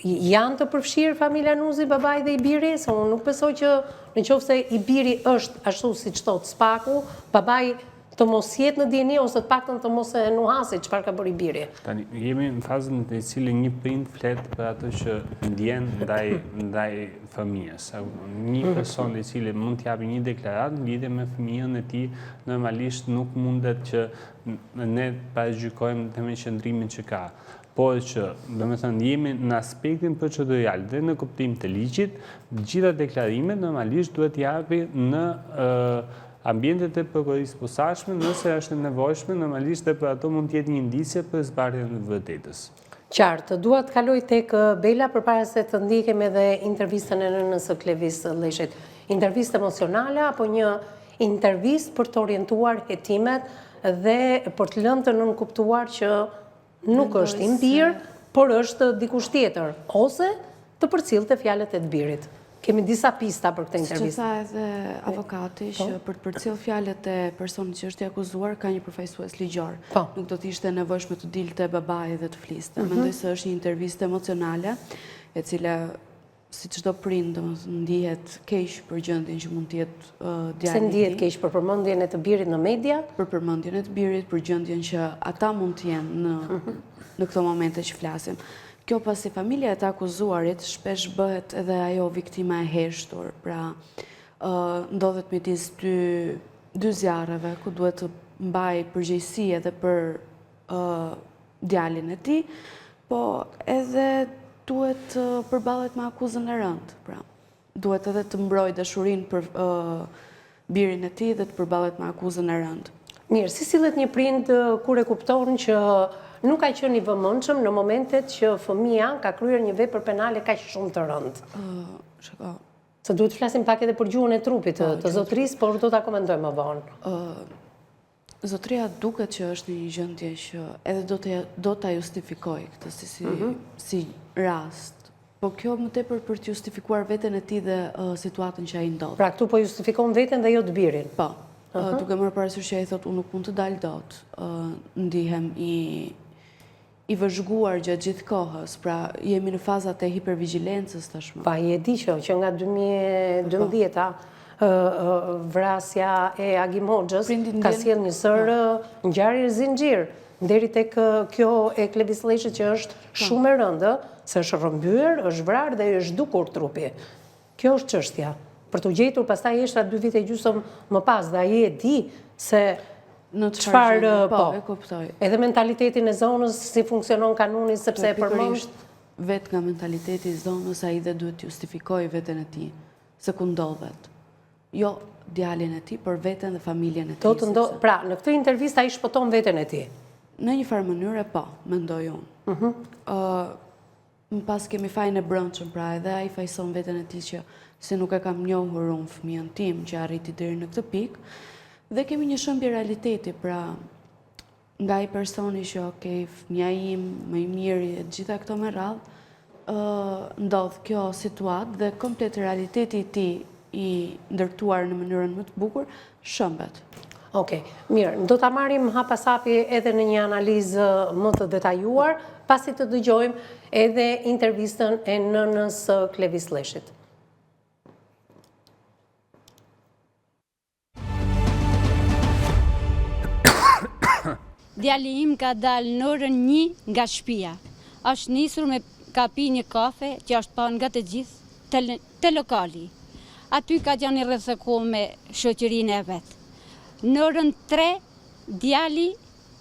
Janë të përfshirë familja Nuzi, babai dhe i biri, se unë nuk besoj që në qoftë se i biri është ashtu siç thotë SPAK-u, babai të mos jetë në dijeni ose të paktën të mos e nuhasi çfarë ka bërë i biri. Tani, jemi në fazën në të cilën një prind flet për atë që ndjen ndaj, ndaj fëmijës. Një mhm. person i cili mund të japi një deklaratë në lidhje me fëmijën e tij, normalisht nuk mundet që ne paragjykojmë të themi qëndrimin që ka. Por që, domethënë, jemi në aspektin procedural dhe në kuptim të ligjit, të gjitha deklarimet normalisht duhet t'i japi në ambientet e prokurorisë posaçme, nëse është e nevojshme, normalisht dhe për ato mund të jetë një indicie për zbardhjen e të vërtetës. Qartë, dua të kaloj tek Bela përpara se të ndjekim edhe intervistën e nënës së Klevis Lleshit. Intervistë emocionale apo një intervistë për të orientuar hetimet dhe për të lënë të nënkuptuar që Nuk është im bir, por është dikush tjetër, ose të përcillte fjalët e të birit. Kemi disa pista për këtë intervistë. Siç e tha edhe avokati, po. që për të përcjellë fjalët e personit që është i akuzuar, ka një përfaqësues ligjor. Po. Nuk do të ishte e nevojshme të dilte babai dhe të fliste. Mhm. Mendoj se është një intervistë emocionale, e cila si çdo prind, domethënë ndihet keq për gjendjen që mund të jetë djali i tij. Pse ndihet keq për përmendjen e të birit në media? Për përmendjen e të birit, për gjendjen që ata mund të jenë në mhm. në këto momente që flasim. Kjo pasi familja e të akuzuarit shpesh bëhet edhe ajo viktima e heshtur, pra ndodhet midis dy dy zjarreve ku duhet të mbajë përgjegjësi edhe për djalin e tij, po edhe duhet të përballet me akuzën e rëndë, pra. Duhet edhe të mbrojë dashurinë për birin e tij dhe të përballet me akuzën e rëndë. Mirë, si sillet një prind kur e kupton që nuk ka qenë i vëmendshëm në momentet që fëmija ka kryer një vepër penale kaq shumë të rëndë? Shiko. Se duhet të flasim pak edhe për gjuhën e trupit të po, zotërisë, por do ta komentojmë më vonë. Zotëria duket që është në një gjendje që edhe do të do ta justifikojë këtë si si mm -hmm. si rast. Po kjo më tepër për të justifikuar veten e tij dhe uh, situatën që ai ndodhet. Pra këtu po justifikon veten dhe jo të birin. Po. Uh -huh. uh, duke marrë parasysh që ai thotë unë nuk mund të dal dot, uh, ndihem i. I vëzhguar gjatë gjithë kohës, pra jemi në fazat e hipervigjilencës tashmë. Pa e di që që nga 2012-a vrasja e Agim Hoxhës ka sjellë një sërë po. ngjarje zinxhir deri tek kjo e Klevis Lleshit që është po. shumë e rëndë, se është rrëmbyer, është vrarë dhe është zhdukur trupi. Kjo është çështja. Për t'u gjetur pastaj eshtrat dy vite e gjysmë më pas dhe ai e di se në çfarë po, po, e kuptoj. Edhe mentalitetin e zonës si funksionon kanuni sepse e përmend vetë nga mentaliteti i zonës ai dhe duhet të justifikojë veten e tij se ku ndodhet. Jo djalin e tij, por veten dhe familjen e tij. Do të ndo, pra, në këtë intervistë ai shpëton veten e tij. Në një farë mënyre po, mendoj unë. Mhm. Ë Më pas kemi fajin e brendshëm, pra edhe ai fajëson veten e tij që si nuk e kam njohur unë fëmijën tim që arriti deri në këtë pikë. Dhe kemi një shembje realiteti, pra nga ai personi që ok, fëmija im, më i miri e të gjitha këto me radhë, ë ndodh kjo situatë dhe komplet realiteti i tij i ndërtuar në mënyrën më të bukur, shembet. Ok, mirë, do ta marrim hap pas hapi edhe në një analizë më të detajuar, pasi të dëgjojmë edhe intervistën e nënës së Klevis Lleshit. Djali im ka dalë në orën një nga shpia. Është nisur me ka pi një kafe që është pa nga të gjithë te lokali. Aty ka qenë i rreziku me shoqërinë e vet. Në orën 3 djali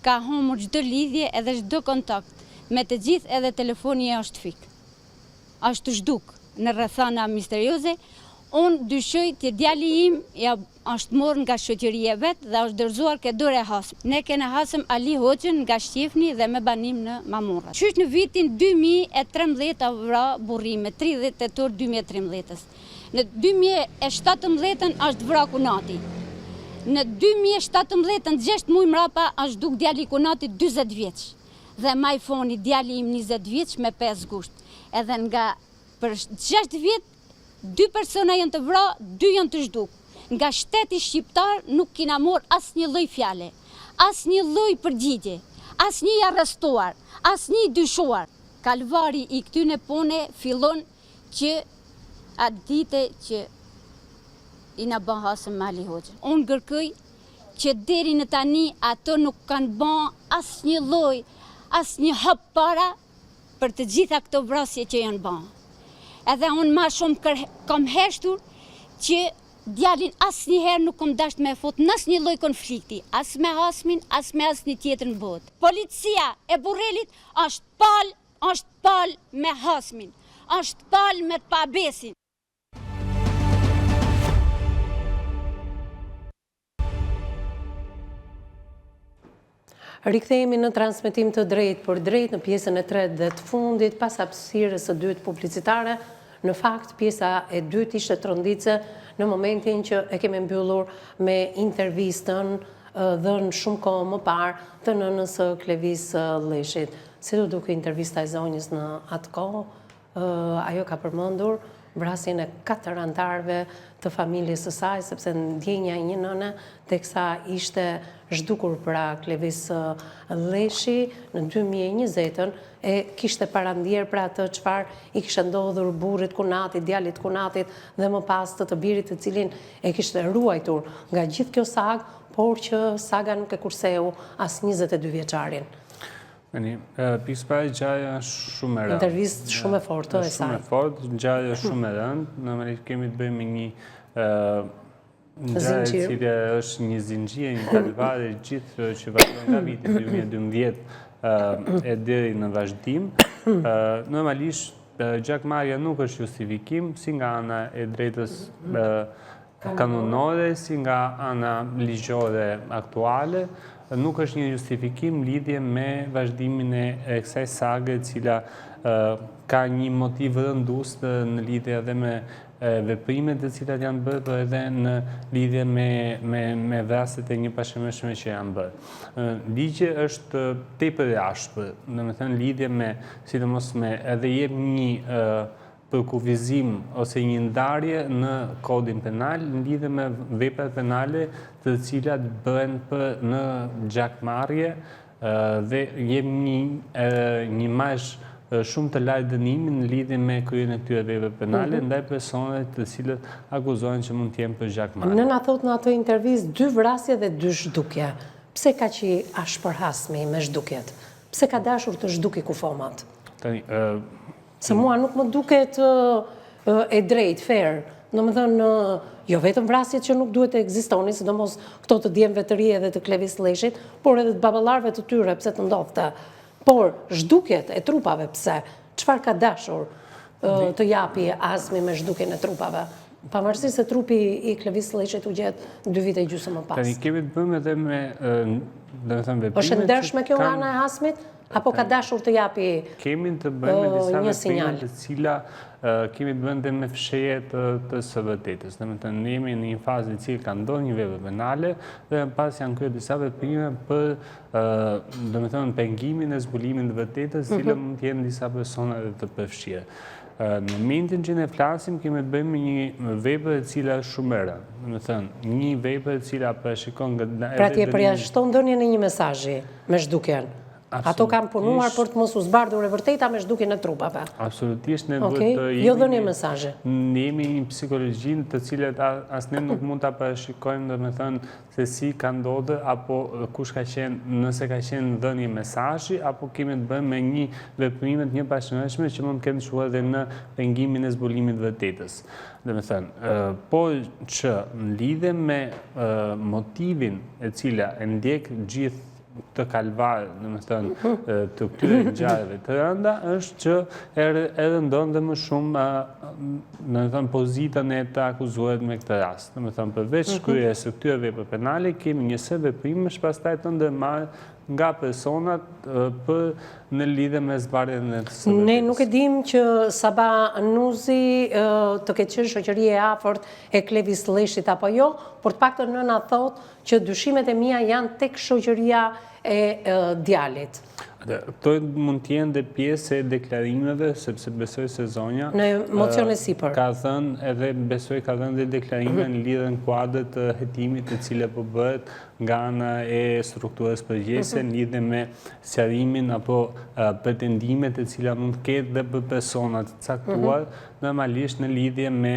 ka humbur çdo lidhje edhe çdo kontakt me të gjithë edhe telefoni është fik. Është zhduk në rrethana misterioze, unë dyshoj që djali im ja është morë nga shoqëria e vet dhe është dorëzuar ke dora e Hasmit. Ne kena hasëm Ali Hoxhën nga Shtjefni dhe me banim në Mamurras. Qysh në vitin 2013 a vra burri im, me 30 tetor 2013-ës. Në 2017-ën është vra kunati. Në 2017-ën 6 muj mrapa është zhduk djali i kunatit 40 vjeç. Dhe ma i voni djali im 20 vjeç me 5 gusht. Edhe nga për 6 vjet dy persona janë të vra, dy janë të zhduk. Nga shteti shqiptar nuk kina morë asnjë lloj fjale, asnjë lloj përgjigje, asnjë i arrestuar, asnjë i dyshuar. Kalvari i këtyne pune fillon që atë dite që i na ba hasëm me Ali Hoxhën. Unë kërkoj që deri në tani ato nuk kanë ba asnjë lloj, asnjë hap para për të gjitha këto vrasje që janë ba. Edhe unë ma shumë kam heshtur që djalin asnjëherë nuk kom dasht me fut në asnjë lloj konflikti, as me hasmin, as me asnjë tjetër në botë. Policia e Burrelit është palë, është palë me hasmin, është palë me të pabesin. Rikthehemi në transmetim të drejtpërdrejtë në pjesën e tretë dhe të fundit pas hapësirës së dytë publicitare. Në fakt, pjesa e dytë ishte tronditëse në momentin që e kemi mbyllur me intervistën dhënë shumë kohë më parë të nënës së Klevis Lleshit. Si t'u duk intervista e zonjës në atë kohë, Ajo ka përmendur vrasjen e katër anëtarëve të familjes së saj, sepse ndjenja e një nëne teksa ishte zhdukur pra Klevis Lleshi në 2020-ën e kishte parandier pra atë çfarë i kishte ndodhur burrit kunatit, djalit kunatit dhe më pas të të birit të cilin e kishte ruajtur nga gjithë kjo sagë, por që saga nuk e kurseu as 22 vjeçarin. Tani, pikësëpari ngjarja është shumë e rëndë. Intervistë shumë e fortë e saj. Shumë e fortë, ngjarja është shumë e rëndë. Normalisht kemi të bëjmë me një ngjarje e cila është një zinxhir, një kalvar i gjithë që vazhdon nga viti 2012 e deri në vazhdim. Normalisht gjakmarrja nuk është justifikim si nga ana e drejtës kanunore, si nga ana ligjore aktuale, nuk është një justifikim lidhje me vazhdimin e kësaj sage e cila ka një motiv rëndus në lidhje edhe me veprimet të cilat janë bërë, por edhe në lidhje me, me, me vrasjet e njëpasnjëshme që janë bërë. Ligji është tepër i ashpër, domethënë lidhje me, sidomos me edhe jep një përkufizim ose një ndarje në kodin penal në lidhje me veprat penale të cilat bëhen për në gjakmarrje. Dhe jep një një imazh shumë të lartë dënimi në lidhje me kryerjen e këtyre veprave penale mhm. ndaj personave të cilët akuzohen që mund të jenë për gjakmarrje. Nëna thotë në atë intervistë dy vrasje dhe dy zhdukje. Pse kaq i ashpër hasmi me zhdukjet? Pse ka dashur të zhduki kufomat? Tani, Se mua nuk më duket e drejtë, fair. Domethënë, jo vetëm vrasjet që nuk duhet të ekzistonin, sidomos këto të djemve të ri edhe të Klevis Lleshit, por edhe të baballarëve të tyre, pse të ndodhte. Por, zhdukjet e trupave, pse? Çfarë ka dashur të japi Hasmi me zhdukjen e trupave? Pavarësisht se trupi i Klevis Lleshit u gjet dy vite e gjysmë më pas. Tani kemi të bëjmë edhe me, domethënë, veprimet Është e ndershme kjo nga ana e Hasmit? Apo ka dashur të japi Kemi të bëjmë me disa veprime të cila kemi të bëjmë dhe me fshehje të, të së vërtetës. Domethënë, ne jemi në një fazë e cila ka ndodhur një vepër penale dhe më pas janë kryer disa veprime për domethënë, pengimin e zbulimin të vërtetës, mm -hmm. mund të jenë disa persona dhe të përfshirë. Në momentin që ne flasim, kemi të bëjmë me një vepër e cila është shumë e rëndë. Domethënë, një vepër e cila parashikon nga... Pra ti e përjashton dhënien e një mesazhi me zhdukjen. Ato kanë punuar për të mos u zbardhur e vërteta me zhdukjen e trupave. Absolutisht, ne duhet të jemi... Jo dhënie mesazhi. Ne jemi një psikologji të cilët as ne nuk mund ta parashikojmë, domethënë, se si ka ndodhur apo kush ka qenë, nëse ka qenë dhënie mesazhi apo kemi të bëjmë me një veprime të njëpasnjëshme që mund të kenë çuar edhe në pengimin e zbulimit të vërtetës. Domethënë, po që në lidhje me motivin e cila e ndjek gjithë këtë kalvar, domethënë, të këtyre ngjarjeve të rënda, është që e rëndon dhe më shumë, domethënë, pozitën e të akuzuarit me këtë rast. Domethënë, përveç mhm. kryerjes së këtyre veprave penale, kemi një sërë veprimesh pastaj të ndërmarrë nga personat për në lidhje me zbardhjen e së vërtetës. Ne nuk e dimë që Saba Nuzi të ketë qenë shoqëri e afërt e Klevis Lleshit apo jo, por të paktën nëna thotë që dyshimet e mia janë tek shoqëria e djalit. Këto mund të jenë dhe pjesë e deklarimeve, sepse besoj se zonja në mocion e sipër ka thënë edhe besoj ka dhënë dhe deklarime në lidhje në kuadër të hetimit të cila po bëhet nga ana e strukturës përgjegjëse mhm. në lidhje me sqarimin apo pretendimet e cila mund të ketë dhe për persona të caktuar, mhm. normalisht në lidhje me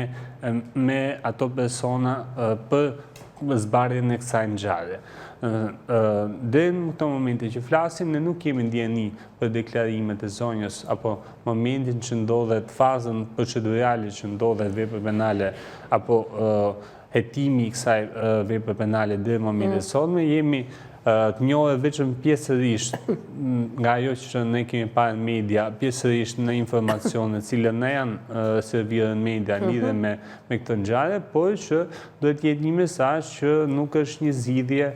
me ato persona për zbardhjen e kësaj ngjarje. Deri në këto momente që flasim, ne nuk kemi dijeni për deklarimet e zonjës apo momentin që ndodhet fazën procedurale që ndodhet vepër penale apo hetimi i kësaj vepre penale deri në momentin e mm. sotme, jemi të njohur vetëm pjesërisht nga ajo që ne kemi parë në media, pjesërisht në informacione të cilat na janë servirë në media mhm. lidhje me me këtë ngjarje, por që duhet të jetë një mesazh që nuk është një zgjidhje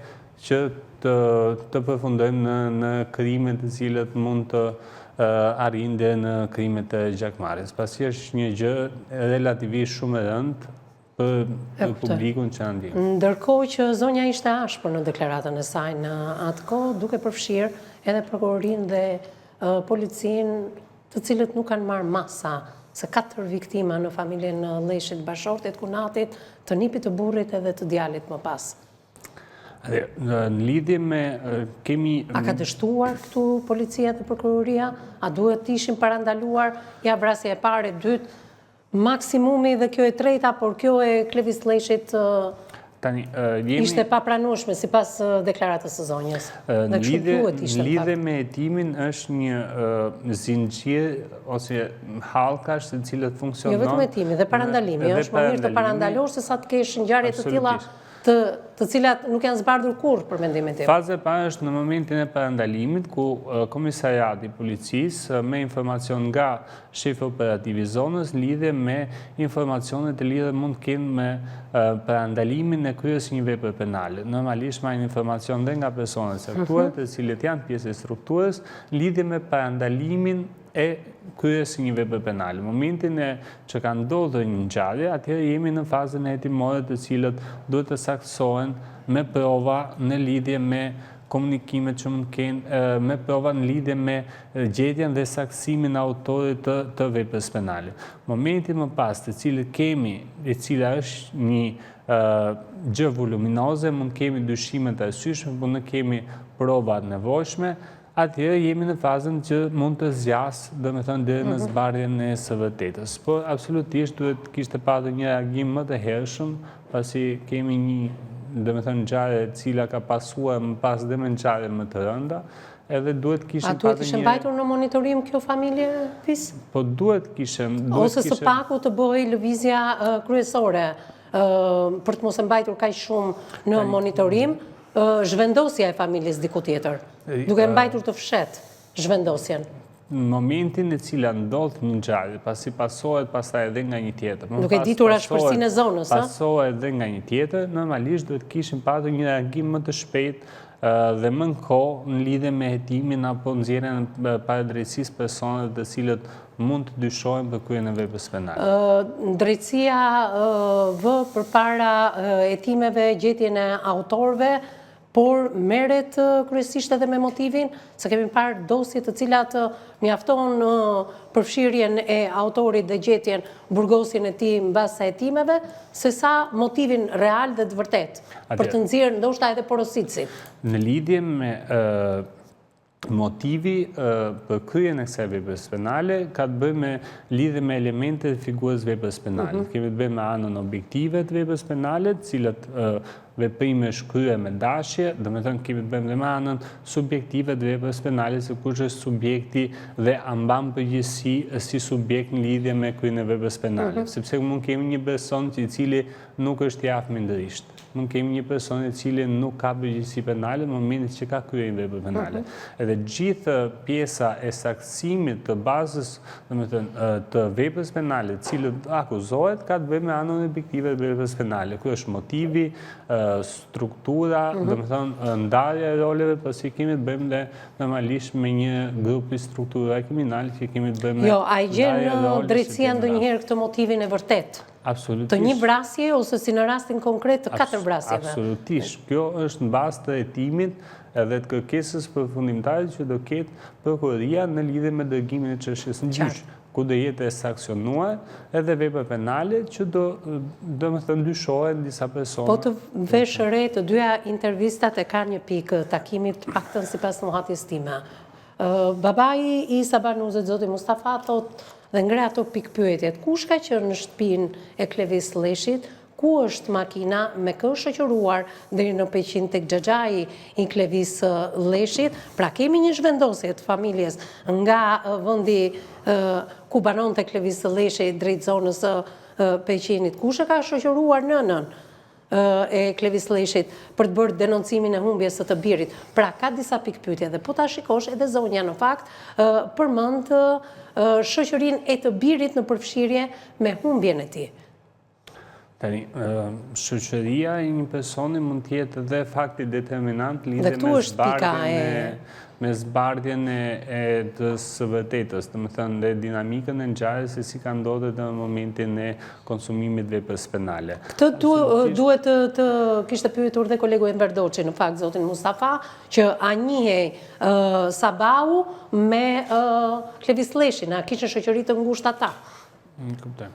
që të të përfundojmë në në krime të cilët mund të arrijnë deri në krimet e gjakmarrjes, pasi është një gjë relativisht shumë e rëndë për publikun që na ndjek. Ndërkohë që zonja ishte ashpër në deklaratën e saj në atë kohë, duke përfshirë edhe prokurorinë dhe policinë të cilët nuk kanë marrë masa, se katër viktima në familjen Lleshit, bashkëshortit, kunatit, të nipit të burrit edhe të djalit më pas. Në lidhje me kemi... A ka dështuar këtu policia dhe prokuroria? A duhet të ishin parandaluar? Ja vrasja e parë, e dytë, Maksimumi dhe kjo e treta, por kjo e Klevis Lleshit Tani, jemi... ishte e papranueshme sipas deklaratës së zonjës. Në lidhje me hetimin është një zinxhir ose hallkash të cilët funksionon... Jo vetëm hetimi dhe parandalimi, është më mirë të parandalosh se sa të kesh ngjarje të tilla të të cilat nuk janë zbardhur kurrë për mendimin tim. Faza e parë është në momentin e parandalimit ku komisariati i policisë me informacion nga shefi operativ i zonës lidhje me informacionet të lidhje mund të kenë me parandalimin e kryerjes së një vepre penale. Normalisht marrin informacion dhe nga persona të caktuar, mhm. të cilët janë pjesë e strukturës, lidhje me parandalimin e kryerjes së një vepre penale. Momentin e që ka ndodhur një ngjarje, atëherë jemi në fazën hetimore të cilët duhet të saktësohen me prova në lidhje me komunikimet që mund të kenë, me prova në lidhje me gjetjen dhe saktësimin e autorit të, të veprës penale. Momenti më pas të cilët kemi, e cila është një gjë voluminoze, mund të kemi dyshime të arsyeshme, por nuk kemi provat e nevojshme, atëherë jemi në fazën që mund të zgjasë, domethënë deri në mhm. zbardhjen e së vërtetës. Por absolutisht duhet të kishte patur një reagim më të hershëm, pasi kemi një, domethënë ngjarje e cila ka pasuar më pas dhe me ngjarje më të rënda, edhe duhet të kishim patur një... A duhet të ishte mbajtur në monitorim kjo familje, Vis? Po duhet kishim... Ose së paku të bëhej lëvizja kryesore për të mos e mbajtur kaq shumë në monitorim, zhvendosja e familjes diku tjetër, duke e mbajtur të fshehtë zhvendosjen. Në momentin e cila ndodh një ngjarje, pasi pasohet pastaj edhe nga një tjetër. Duke ditur ashpërsinë e zonës, a? Pasohet edhe nga një tjetër, normalisht duhet kishim patur një reagim më të shpejtë dhe më në kohë në lidhje me hetimin apo nxjerrjen para drejtësisë personave të cilët mund të dyshohen për kryerjen e veprës penale. Drejtësia vë përpara hetimeve gjetjen e autorëve, por merret kryesisht edhe me motivin, se kemi parë dosje të cilat mjafton përfshirjen e autorit dhe gjetjen, burgosjen e tij mbas hetimeve, sesa motivin real dhe të vërtetë, për të nxjerrë ndoshta edhe porositësit. Në lidhje me motivi për kryerjen e kësaj veprës penale ka të bëjë me lidhje me elementet e figurës veprës penale. Mhm. Kemi të bëjmë me anën objektive të veprës penale, të cilat veprime është kryer me dashje, domethënë kemi të bëjmë dhe me anën subjektive të veprës penale, se kush është subjekti dhe a mban përgjegjësi si subjekt në lidhje me kryerjen e veprës penale. Mhm. Sepse mund kemi një person që i cili nuk është i aftë mendërisht. Mund kemi një person i cili nuk ka përgjegjësi penale në momentin që ka kryer një vepër penale. Mhm. Edhe gjithë pjesa e saktësimit të bazës, domethënë, të veprës penale, të cilët akuzohet, ka të bëjë me anën objektive të veprës penale. Ky është motivi, struktura, mhm. domethënë, ndarja e roleve, pasi kemi të bëjmë dhe normalisht me një grup të strukturuar kriminal që kemi të bëjmë me Jo, a e gjen drejtësia ndonjëherë këtë motivin e vërtetë? Absolutisht. Të një vrasje ose si në rastin konkret të katër vrasjeve. Absolutisht. Kjo është në bazë të hetimit edhe të kërkesës përfundimtare që do ketë prokuroria në lidhje me dërgimin e çështjes në gjyq, ku do jetë e sanksionuar edhe vepra penale që do, domethënë, dyshohen disa persona. Po të vesh re të dyja intervistat e kanë një pikë takimi të paktën sipas nuhatjes time. Babai i Sabah Nuzit, zoti Mustafa, thotë dhe ngre ato pikëpyetjet, kush ka qenë në shtëpinë e Klevis Lleshit, ku është makina, me kë është shoqëruar deri në Peqin tek xhaxhai i Klevis Lleshit, pra kemi një zhvendosje të familjes nga vendi ku banonte Klevis Lleshi drejt zonës së Peqinit, kush e ka shoqëruar nënën? e Klevis Lleshit për të bërë denoncimin e humbjes së të birit. Pra, ka disa pikëpyetje dhe po ta shikosh edhe zonja në fakt përmend shoqërinë e të birit në përfshirje me humbjen e tij. Tani, shoqëria e një personi mund të jetë dhe fakti determinant lidhje me zbardhjen e me zbardhjen e të së vërtetës, domethënë dhe dinamikën e ngjarjes se si ka ndodhur në momentin e konsumimit të veprës penale. Këtë duhet të kishte pyetur dhe kolegu Enver Doçi, në fakt, zotin Mustafa, që a njihej Sabahu me Klevis Lleshin, a kishin shoqëri të ngushtë ata? Në kuptoj.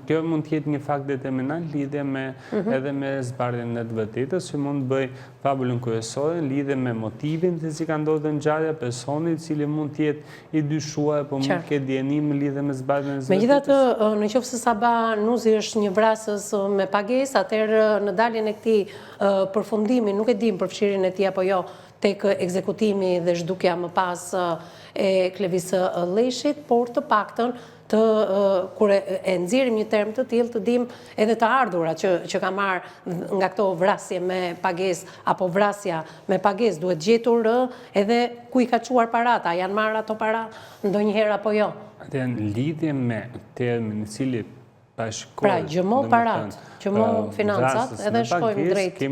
Kjo mund të jetë një fakt determinant lidhje me mhm. edhe me zbardhjen e të vërtetës, që mund të bëjë fabulën kryesore në lidhje me motivin se si ka ndodhur ngjarja, personi i cili mund të jetë i dyshuar apo mund të ketë dijeni në lidhje me zbardhjen e së vërtetës. Megjithatë, në qoftë se Sabah Nuzi është një vrasës me pagesë, atëherë në daljen e këtij përfundimi, nuk e dimë përfshirjen e tij apo jo tek ekzekutimi dhe zhdukja më pas e Klevis Lleshit, por të paktën të kur e nxjerrim një term të tillë të dimë edhe të ardhurat që që ka marrë nga këto vrasje me pagesë apo vrasja me pagesë duhet gjetur edhe ku i ka çuar paratë, a janë marrë ato para ndonjëherë apo jo. Atëherë në lidhje me termin i cili Pra, gjëmo paratë, gjëmo financat, edhe shkojmë drejt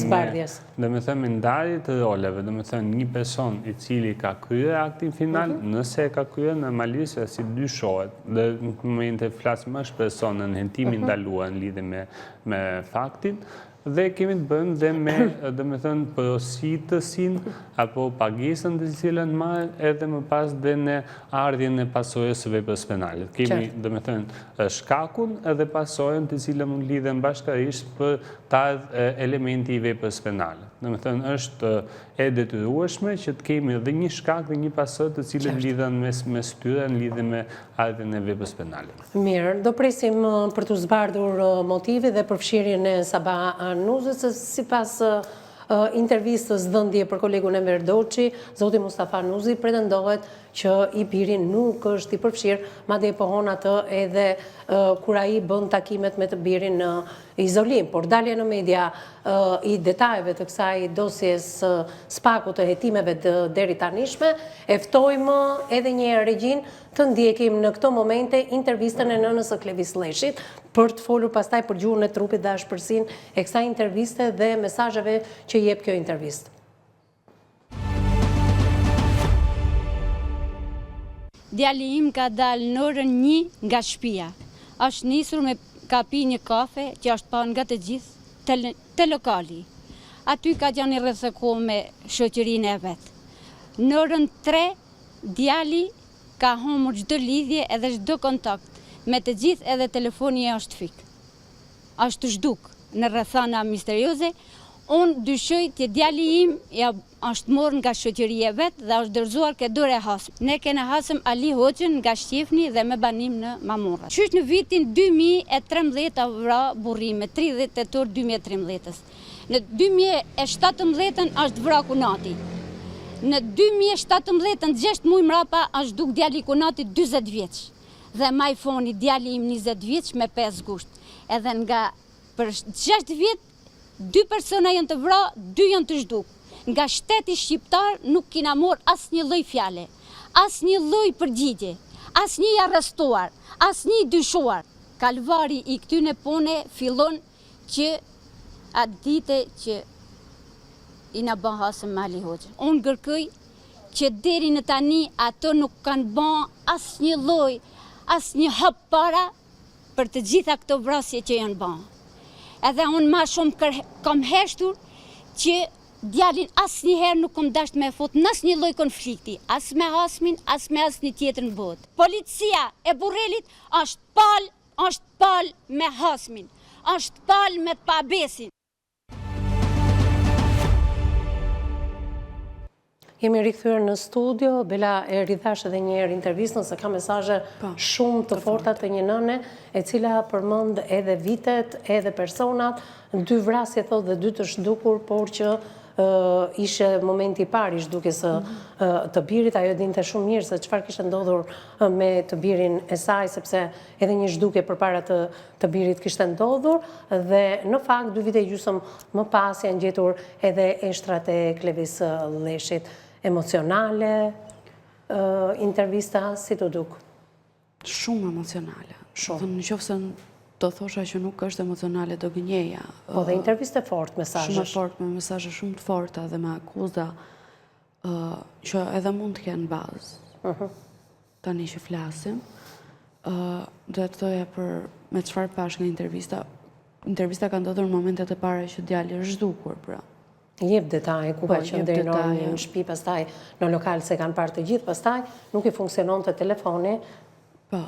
zbardhjes. Domethënë me ndarje të roleve, domethënë një person i cili ka kryer aktin final, mhm. nëse e ka kryer normalisht se si dyshohet, dhe në momente flasim është person në hetimin mhm. ndaluar në lidhje me, me faktin, Dhe kemi të bëjmë dhe me, domethënë, porositësin apo pagesën të cilën marrë edhe më pas dhe në ardhjen e pasojës së veprës penale. Kemi, domethënë, shkakun edhe pasojën të cilën mund lidhen bashkarisht për të ardhë elementi i veprës penale. Domethënë, është e detyrueshme që të kemi dhe një shkak dhe një pasojë të cilët lidhen mes, mes tyre në lidhje me ardhjen e veprës penale. Mirë, do presim për t'u zbardhur motivi dhe përfshirjen e Sabah Nuzit, se sipas intervistës dhënë dje për kolegun Enver Doçi, zoti Mustafa Nuzi pretendohet që i biri nuk është i përfshirë, madje e pohon atë edhe kur ai bën takimet me të birin në izolim. Por dalja në media i detajeve të kësaj dosjes SPAK-u të hetimeve të deritanishme, e ftojmë edhe një herë regjinë të ndjekim në këto momente intervistën e nënës së Klevis Lleshit, për të folur pastaj për gjuhën e trupit dhe ashpërsinë e kësaj interviste dhe mesazheve që jep kjo intervistë. Djali im ka dalë në orën një nga shpia. Është nisur me ka pi një kafe që është pa nga të gjithë te lokali. Aty ka qenë rreth e kohë me shoqërinë e vet. Në orën 3 djali ka humbur çdo lidhje edhe çdo kontakt me të gjithë edhe telefoni është fik. Është zhduk në rrethana misterioze, unë dyshoj që djali im ja është morë nga shoqëria e vet dhe është dorëzuar ke dora e Hasmit. Ne kena hasëm Ali Hoxhën nga Shtjefni dhe me banim në Mamurras. Qysh në vitin 2013 u vra burri im, 30 tetor 2013-ës. Në 2017-ën është vra kunati. Në 2017-ën, 6 muj mrapa, është zhduk djali i kunatit 40 vjeç. Dhe ma i foni djali im 20 vjeç me 5 gusht. Edhe nga për 6 vjet, dy persona janë të vra, dy janë të zhduk. Nga shteti shqiptar nuk kina morë asnjë lloj fjale, asnjë lloj përgjigje, asnjë i arrestuar, asnjë i dyshuar. Kalvari i këtyne pune fillon që atë dite që i na ba hasëm me Ali Hoxhën. Unë kërkoj që deri në tani ato nuk kanë ba asnjë lloj, asnjë hap para për të gjitha këto vrasje që janë ba. Edhe unë ma shumë kam heshtur që djalin asnjëherë nuk kom dasht me fut në asnjë lloj konflikti, as me hasmin, as me asnjë tjetër në botë. Policia e Burrelit është palë, është palë me hasmin, është palë me të pabesin. Jemi rikthyer në studio, Bela e ridhashë edhe një herë intervistën, se ka mesazhe po, shumë të forta të një nëne, e cila përmend edhe vitet, edhe personat, dy vrasje thotë dhe dy të zhdukur, por që ishte momenti i parë i zhdukjes së mhm. të birit, ajo dinte shumë mirë se çfarë kishte ndodhur me të birin e saj, sepse edhe një zhdukje përpara të të birit kishte ndodhur dhe në fakt dy vite e gjysëm më pas janë gjetur edhe eshtrat e Klevis Lleshit. Emocionale, intervista, si t'u duk? Shumë emocionale. Shumë. Në qoftë se do thosha që nuk është emocionale, do gënjeja. Po dhe intervistë e fortë, mesazhesh. Shumë e fortë, me mesazhe shumë të forta dhe me akuza që edhe mund të kenë bazë. Mhm. Tani që flasim, do të thoja për me çfarë pashë nga intervista, intervista ka ndodhur në momentet e para që djali është zhdukur, pra. Jep detaje, ku ka po, qenë deri në orën në shtëpi, pastaj në lokal se kanë parë të gjithë, pastaj nuk i funksiononte telefoni. Po,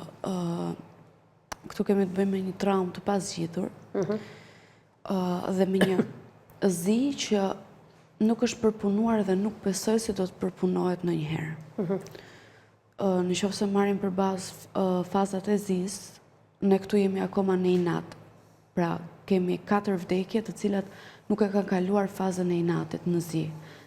këtu kemi të bëjmë me një traumë të pazgjidhur, mhm. dhe me një zi që nuk është përpunuar dhe nuk besoj se do të përpunohet ndonjëherë. Mhm. Në qoftë se marrim për bazë fazat e zisë, ne këtu jemi akoma në inat. Pra, kemi 4 vdekje të cilat nuk e kanë kaluar fazën e inatit në zi.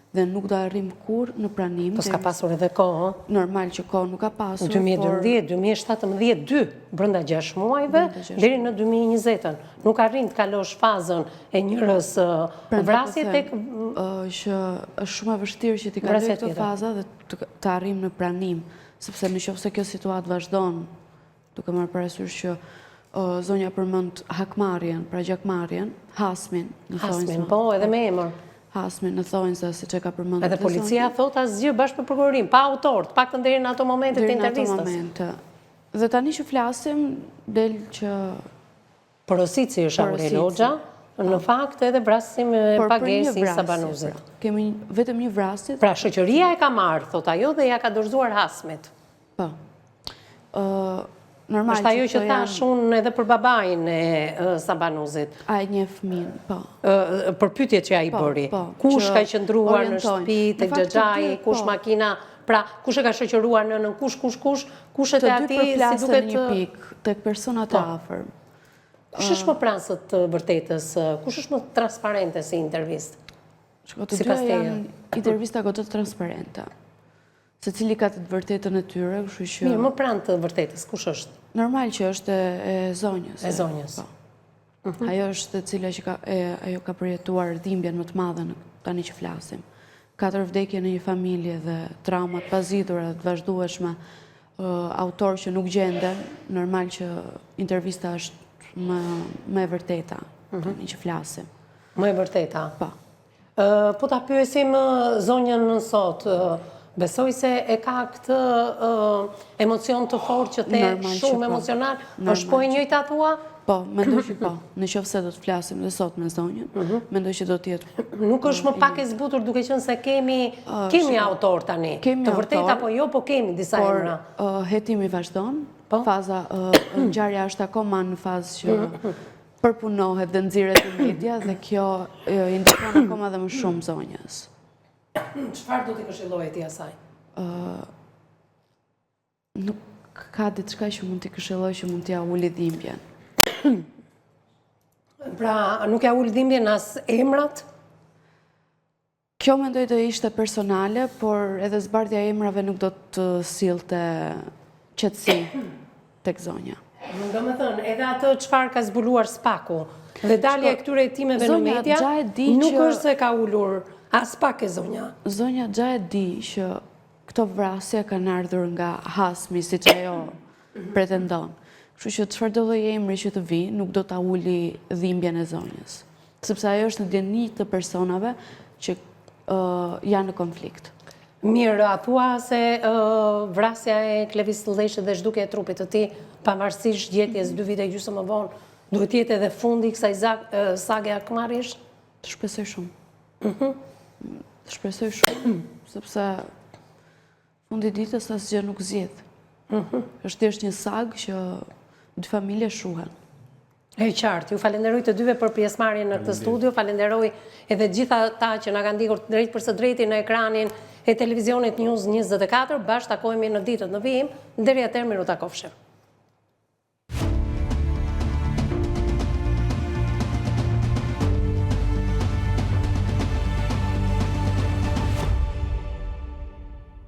Dhe nuk do arrijmë kurrë në pranim. Po s'ka pasur edhe kohë? Normal që kohë nuk ka pasur, 2012, 2017, 2, brenda 6 muajve, deri në 2020-ën. Nuk arrin të kalosh fazën e njërës po vrasje tek... Që është shumë e vështirë që t'i kalojë këto faza dhe të arrijmë në pranim, sepse në qoftë se kjo situatë vazhdon, duke marrë parasysh që zonja përmend hakmarrjen, pra gjakmarrjen, hasmin, në thonjëza. Hasmin, po, edhe me emër. Hasmin, në thonjëza, siç e ka përmendur. Edhe policia thotë asgjë bashkë me prokurorinë, pa autor, të paktën deri në ato momente të intervistës. Deri në ato momente. Dhe tani që flasim, del që Porositësi është Aurel Hoxha. Në fakt edhe vrasësi me pagesë i Isa Banuzit. Pra, kemi vetëm një vrasje. Pra shoqëria e ka marrë, thotë ajo, dhe ia ka dorëzuar hasmit. Po. Normal është ajo që thashë unë edhe për babain e Isa Banuzit. Ai njeh fëmijën, po. Për pyetjet që ai po, bëri. Po, kush ka qëndruar në shtëpi tek xhaxhai, kush po. makina, pra kush e ka shoqëruar nënën, kush kush kush, kush e te ati, si duket një pikë tek personat e afërm. Kush është më pranë së të vërtetës? Kush është më transparente si intervistë? Shiko, të dyja janë intervista goxha transparente. Secili ka të vërtetën e tyre, kështu që... Mirë, më pranë të vërtetës, kush është? Normal që është e zonjës. E zonjës. Po. Mhm. Ajo është e cila që ka, ajo ka përjetuar dhimbjen më të madhe në tani që flasim. Katër vdekje në një familje dhe trauma të pazgjidhura dhe të vazhdueshme, autorë që nuk gjenden, normal që intervista është më, më e vërteta, mhm. tani që flasim. Më e vërteta? Po. Po ta pyesim zonjën sot, besoj se e ka këtë emocion të fortë që the shumë po. emocional, është po e njëjta thua? Po, mendoj që po. Në qoftë se do të flasim dhe sot me zonjën, mhm. mendoj që do të jetë... Nuk është më pak e zbutur duke qenë se kemi, kemi autor tani. Të vërtetë apo jo, po kemi disa emra. Por, hetimi vazhdon, po? faza, ngjarja është akoma në fazë që përpunohet dhe nxirret në media dhe kjo i ndikon akoma dhe më shumë zonjës. Çfarë do t'i këshilloje ti asaj? Nuk ka diçka që mund t'i këshilloj që mund t'ia uli dhimbjen. Pra, nuk ia ul dhimbjen as emrat? Kjo mendoj do ishte personale, por edhe zbardhja e emrave nuk do të sillte qetësi tek zonja. Domethënë, edhe atë çfarë ka zbuluar SPAK-u dhe dalja e këtyre hetimeve në media, nuk është se ka ulur aspak e zonja. Zonja xha e di që Këto vrasje kanë ardhur nga hasmi, siç ajo pretendon. Kështu që çfarëdo lloj emri që të vijë, nuk do ta uli dhimbjen e zonjës. Sepse ajo është në dijeni të personave që janë në konflikt. Mirë, a thua se vrasja e Klevis Lleshit dhe zhdukja e trupit të tij, pavarësisht gjetjes dy vite e gjysmë më vonë, duhet të jetë edhe fundi i kësaj sage hakmarrjesh? Të shpresoj shumë. Mhm. Të shpresoj shumë, sepse fundi i ditës asgjë nuk zgjidh. Mhm. Është thjesht një sagë që dy familje shuhen. E qartë, ju falenderoj të dyve për pjesëmarrjen në këtë studio, falenderoj edhe gjithë ata që na kanë ndjekur drejtpërsëdrejti në ekranin e televizionit News 24, bashkë takohemi në ditët në vijim, deri atëherë mirutakofshim.